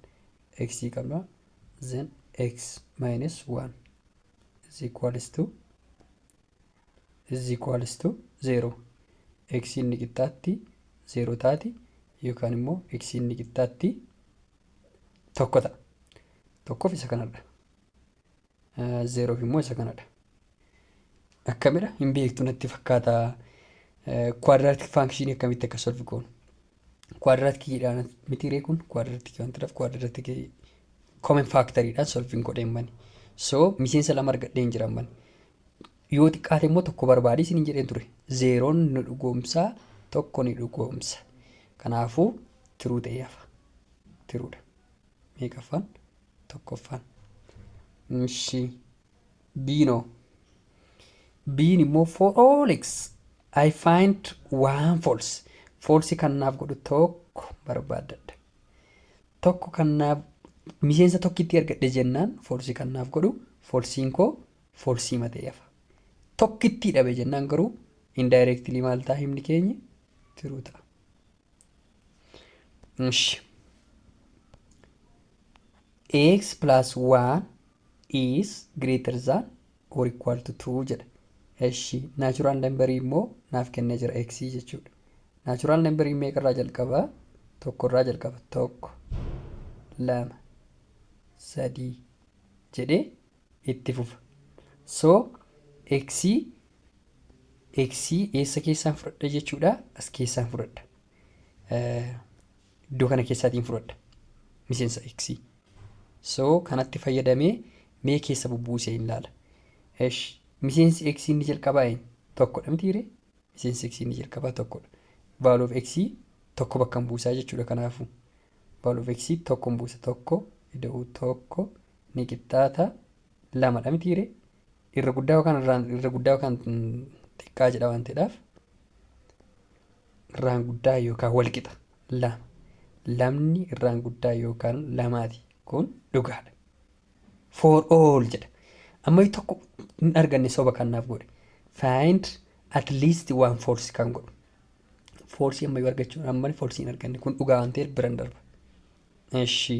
X qabna, then x minus 1 is equals to 0. X inni qixxaatti 0 taati yookaan immoo x inni qixxaatti 1 ta'a. Tokkoof isa kanadha. Zeeroof immoo isa kanadha. Akkamidha? Hin beektu natti fakkaata. Quadratic function akkamitti akka solve goonu. Quadraticiidhaan miti ree? Kun quadratic waan ta'eef, quadratic common factoriidhaan solve godheen mani. So miseensa lama argadheen jira mani. Yoo xiqqaate immoo tokko barbaadee isiniin jedheen ture. Zeeroon ni dhugoomsa, tokko ni dhugoomsa. Kanaafuu true ta'ee hafa. Truedha. Meeqaffaan? Tokkoffaan. Ishi, B'noo. B'n immoo for all x I find one false. False kan naaf godhu tokko barbaaddadha. Tokko kan naaf, miseensa tokkitti argadhe jennaan, false kan naaf godhu, falseiin koo false matee hafa. Tokkitti dhabe jennaan garuu indirectly maal ta'a? Himni keenya true ta'a. Ishi. X plus 1 is greater than or equal to 2 jedha. Eshi, natural number immoo naaf kennee jira, x jechuudha. Natural number meeqarraa jalqaba? Tokkorraa jalqaba. Tokko, lama, sadii jedhee itti fufa. So x eessa keessaan fudhadha jechuudha? As keessaan fudhadha. Iddoo kana keessaatiin fudhadha. Miseensa x. So kanatti fayyadamee mee keessa bubbuusee hin ilaala. Esh, miseensi x inni jalqabaa eenyu? Tokkodha mitiiree? Miseensi x inni jalqabaa tokkodha. Value of x tokko bakka hin buusaa jechuudha kanaafuu. Value of x tokko hin buusa. Tokko ida'uu tokko ni qixxaata lamadha mitiiree? Irra guddaa yookaan irra guddaa yookaan xiqqaa jedha waan ta'eedhaaf, irraan guddaa yookaan wal qixa lama. Lamni irraan guddaa yookaan lamaati. Kun dhugaadha. For all jedha. Amma tokko hin arganne soba kan naaf godhe. Find at least one false kan godhu. False ammayyuu argachuu, amma false hin arganne. Kun dhugaa waan ta'eef biran darba. Eshi,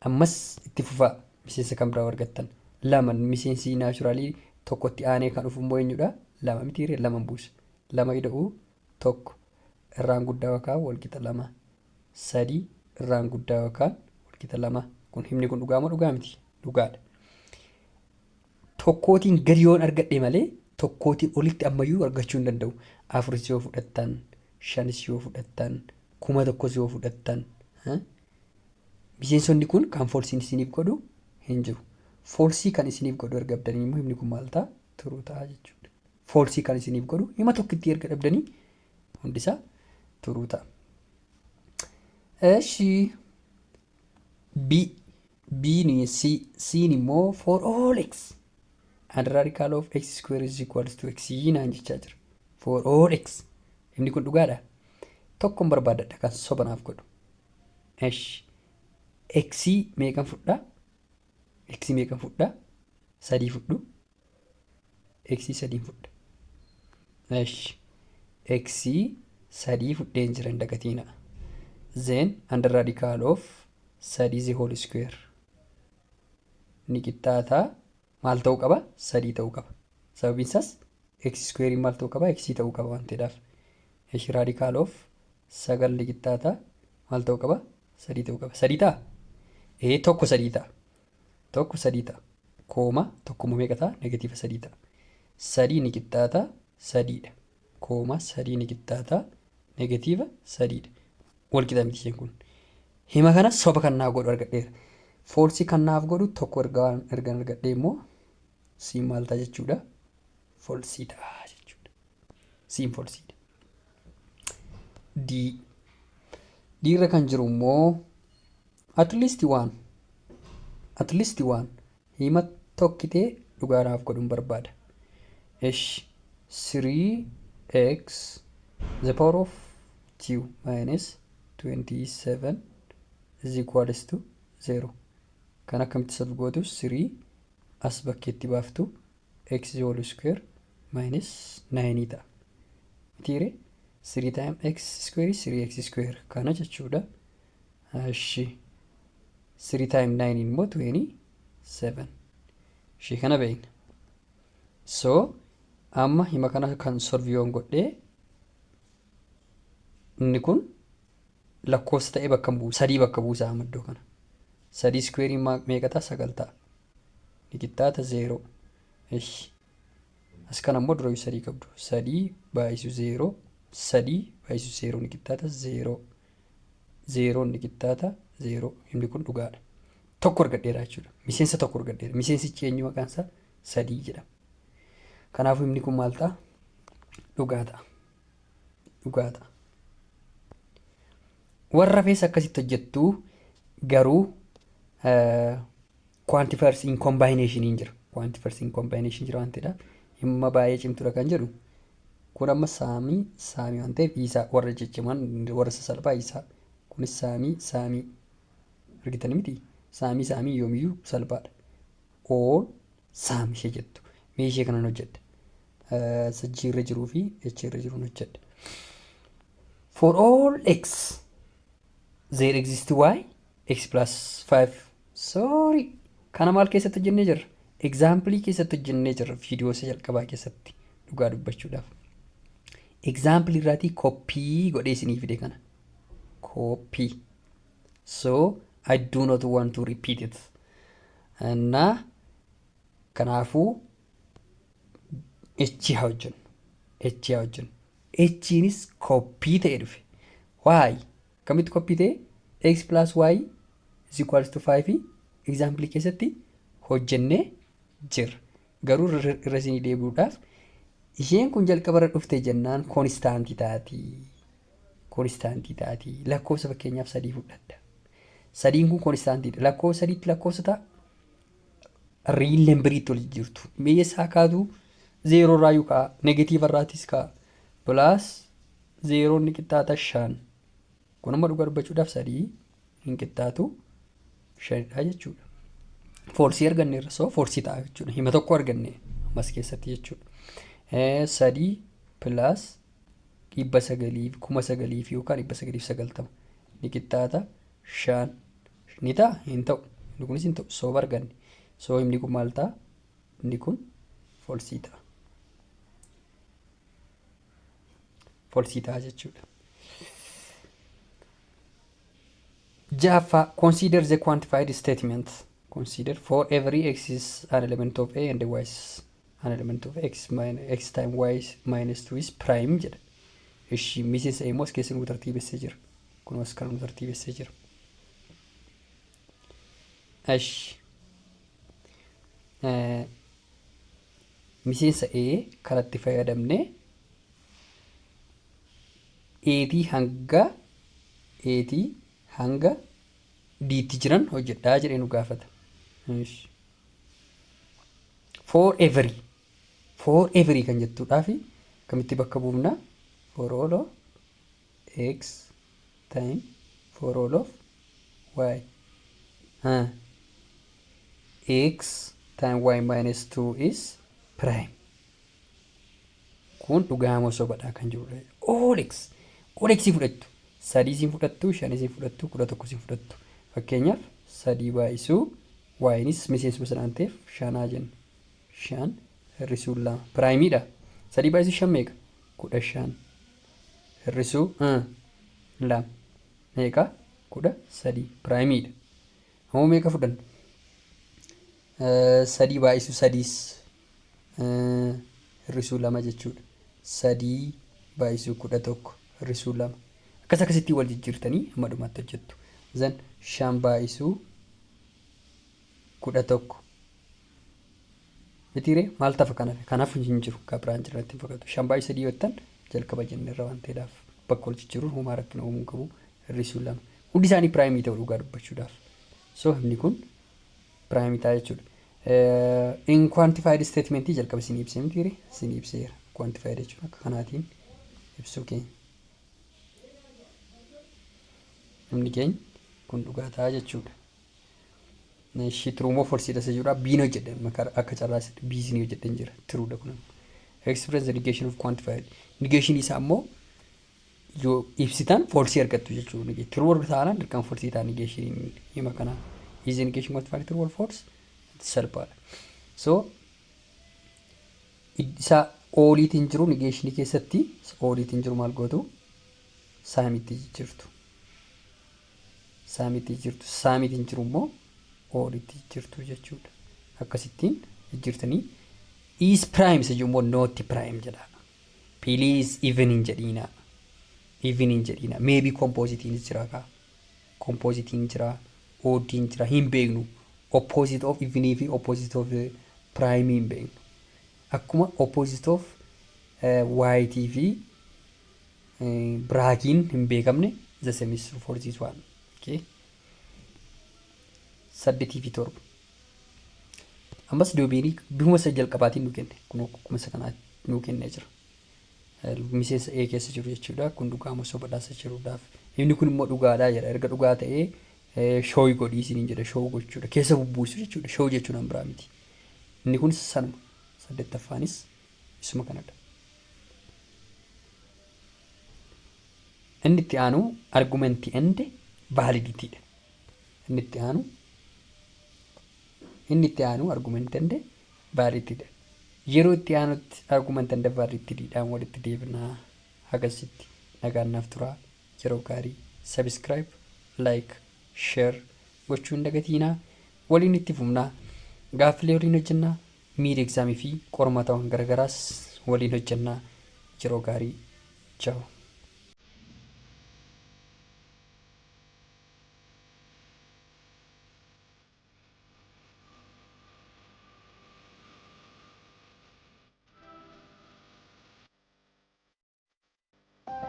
ammas itti fufaa, miseensa kan biraa argattan. Lama, miseensi natural tokkotti aanee kan dhufu immoo eenyudha? Lama mitiiree? Lama buusa. Lama ida'uu tokko irraan guddaa yookaan walqixa lama. Sadii irraan guddaa yookaan walqixa lama. Kun himni kun dhugaa moo dhugaa miti? Dhugaadha. Tokkootiin gadi yoon argadhe malee tokkootiin olitti ammayyuu argachuu hin danda'u. Afuris yoo fudhattan, shanis yoo fudhattan, 1000s yoo fudhattan, miseensonni kun kan falseiin isiniif godhu hin jiru. False kan isiniif godhu erga dhabdanii immoo himni kun maal ta'a? True ta'a jechuudha. False kan isiniif godhu hima tokkitti erga dhabdanii hundisaa true ta'a. Eshi, B, B C, C'n immoo for all x and radical of x square is equals to x naan jechaa jira. For all x himni kun dhugaadha. Tokkoon barbaadadha kan soba naaf godhu. Eshi, x meeqan fudhaa? X meeqan fudhaa? Sadii fudhu. X sadiin fudha. Eshi x sadii fudheen jira, hin dagatiina. Then under radical of sadii the whole square ni qixxaataa maal ta'uu qaba? Sadii ta'uu qaba. Sababiin isaas x square maal ta'uu qaba? X ta'uu qaba waan ta'eedhaaf. Eshi, radical of sagal ni qixxaataa maal ta'uu qaba? Sadii ta'uu qaba. Sadii ta'a? Ee, tokko sadii ta'a. Tokko sadii ta'a. Comma tokkommoo meeqa ta'a? Negative sadii ta'a. Sadii ni qixxaataa sadiidha. Comma sadii ni qixxaataa negative sadiidha. Wal qixa miti isheen kun. Hima kana soba kan naaf godhu argadheera. False kan naaf godhu tokko ergaan argadhee immoo siin maal ta'a jechuudha? False ta'a jechuudha. Siin falsedha. D. D irra kan jiru immoo at least one hima tokkitee dhugaa naaf godhuun barbaada. Eshi, 3x the power of 2 minus 27 is equals to 0. Kan akkamitti solve gootu? 3 as bakkeetti baaftu, x whole square minus 9 ta'a. Mitiire, 3 time x square is 3x square kana jechuudha. Eshi, 3 time 9 immoo 27. Ishee kana beekna. So amma hima kana kan solve yoon godhee, inni kun lakkoofsa ta'ee bakka bu'u, sadii bakka buusaa amma iddoo kana. Sadii square meeqa ta'a? Sagal ta'a. Ni qixxaata zeeroo. Eshi. As kana immoo durayyuu sadii qabdu. Sadii baay'isu zeeroo, sadii baay'isu zeeroo ni qixxaata zeeroo. Zeeroon ni qixxaata zeeroo. Himni kun dhugaadha. Tokko argadheera jechuudha. Miseensa tokko argadheera. Miseensichi eenyu maqaan isaa? Sadii jedhama. Kanaafuu himni kun maal ta'a? Dhugaa ta'a. Dhugaa ta'a. Warra fees akkasitti hojjettu garuu quantifiers in combination jira. Quantifiers in combination jira waan ta'eedhaaf himma baay'ee cimtuudha kan jedhu kun amma same same waan ta'eef isaa warra cicciman, warra sasalphaa isaa kunis same same argitanii miti, same same yoomiyyuu salphaadha. All same ishee jettu mee ishee kanan hojjedha. Sajjii irra jiruu fi H irra jiruun hojjedha. For all x there exists y x plus 5. Sorry, kana maal keessatti hojjennee jirra? Example keessatti hojjennee jirra, viidiyoo isa jalqabaa keessatti dhugaa dubbachuudhaaf. Example irraatii copy godhee isinii fide kana. Copy. So I do not want to repeat it. እና kanaafuu H haa hojjennu. H haa hojjennu. H'nis copy ta'ee dhufe. Y akkamitti copy ta'e? X plus y is equals to 5 example keessatti hojjennee jirra. Garuu irra isinii deebi'uudhaaf, isheen kun jalqaba irra dhufte jennaan constant taati. Constant taati. Lakkoofsa fakkeenyaaf sadii fudhadha. Sadiin kun constantiidha. Lakkoofsa sadiitti lakkoofsa ta'a. Real numberiitti ol jijjiirtu. Mee isaa kaatu zeeroo irraayyuu ka'a. Negative irraatis ka'a. Plus zeeroon ni qixxaata shan. Kun amma dhugaa dubbachuudhaaf sadii hin qixxaatu shanidha jechuudha. False arganneerra, so false ta'a jechuudha. Hima tokko arganne ammas keessatti jechuudha. Sadii plus 900 9,000 fi yookaan 990 ni qixxaata shan ni ta'a? Hin ta'u. Inni kunis hin ta'u, sooba arganne. So himni kun maal ta'a? Inni kun false ta'a. False ta'a jechuudha. Ja'affaa, consider the quantified statement. Consider for every x is an element of A and y is an element of x minus x time y is minus 2 is prime jedha. Ishii miseensa immoo as keessa nu tartiibessee jira. Kun as kana nu tartiibessee jira. Ishi miseensa A kanatti fayyadamnee A'tii hanga D'tti jiran hojjedhaa jedhee nu gaafata. For every kan jettuudhaa fi kamitti bakka buufna? For all of x time for all of y. X time y minus 2 is prime. Kun dhugaa moo sobadha kan jirudha. All x. All x fudhattu. Sadii siin fudhattu, shan siin fudhattu, 11 siin fudhattu. Fakkeenyaaf, sadii baay'isuu ynis miseensuma sanaan ta'eef shanaa jenna. Shan hir'isuu lama. Primeiidha. Sadii baay'isuu shan meeqa? 15. Hir'isuu lama. Meeqa? 13. Primeiidha. Ammoo meeqa fudhanna? Sadii baay'isuu sadiis hir'isuu lama jechuudha. Sadii baay'isuu 11 hir'isuu lama. Akkas akkasitti wal jijjiirtanii hamma dhumaatti hojjettu. Zan shan baay'isuu 11. Mitiiree, maal tafa kanaaf? Kanaaf hin jiru, kan biraan jiran itti hin fakkaatu. Shan baay'isuu sadii yoo jettan jalqaba jenne irra waan ta'eedhaaf bakka wal jijjiiruun homaa rakkina uumuu hin qabu. Hir'isuu lama. Hundi isaanii primeii ta'u dhugaa dubbachuudhaaf. So himni kun primeii ta'a jechuudha. In quantified statementii jalqaba isin ibsee mitiire, isin ibseera. Quantified jechuun akka kanaatiin ibsuu keenya. Himni keenya kun dhugaa ta'a jechuudha. Ishii true moo falseiidha isa jedhudha. Biin hojjedhe, akka carraa B isinii hojjedhen jira. Truedha kun. Express the negation of quantified. Negation isaa immoo yoo ibsitan falseii argattu jechuudha. True warra taanaan dirqama falseii ta'a negation hima kanaa. Is the negation quantified true or false? Salphaadha. So isa alliitiin jiru, negationii keessatti alliitiin jiru maal gootu? Someitti jijjiirtu. Someitti jijjiirtu. Someitiin jiru immoo allitti jijjiirtu jechuudha. Akkasittiin jijjiirtanii is prime isa jiru immoo not prime jedha. Please, even hin jedhiina. Even hin jedhiina. Maybe compositeiinis jira kaa. Compositeiin jira. Oddiin jira. Hin beeknu. Opposite of evenii fi opposite of prime hin beeknu. Akkuma opposite of white fi blackiin hin beekamne, the same is for this one. Okay. Saddeetii fi torba. Ammas domainii bifuma isa jalqabaatiin nu kenne. Kun akkuma isa kanaa nu kennee jira. Miseensa A keessa jiru jechuudha. Kun dhugaa moo sobadhaa isa jiruudhaaf. Inni kun immoo dhugaadhaa jedha. Erga dhugaa ta'ee show godhii isiniin jedha. Show gochuudha. Keessa bubbuusu jechuudha. Show jechuun an biraa miti. Inni kun sanuma. Saddeettaffaanis isuma kanadha. Inni itti aanu argumentii and validitydha. Inni itti aanu argumentii and validitydha. Yeroo itti aanutti argumentii and validitydhaan walitti deebinaa. Hagasitti nagaan naaf turaa. Yeroo gaarii. Subscribe, like, share gochuu hin dagatiinaa. Waliin itti fufnaa. Gaaffilee waliin hojjennaa. Mid examii fi qormaatawwan garagaraas waliin hojjennaa. Yeroo gaarii. Ciao.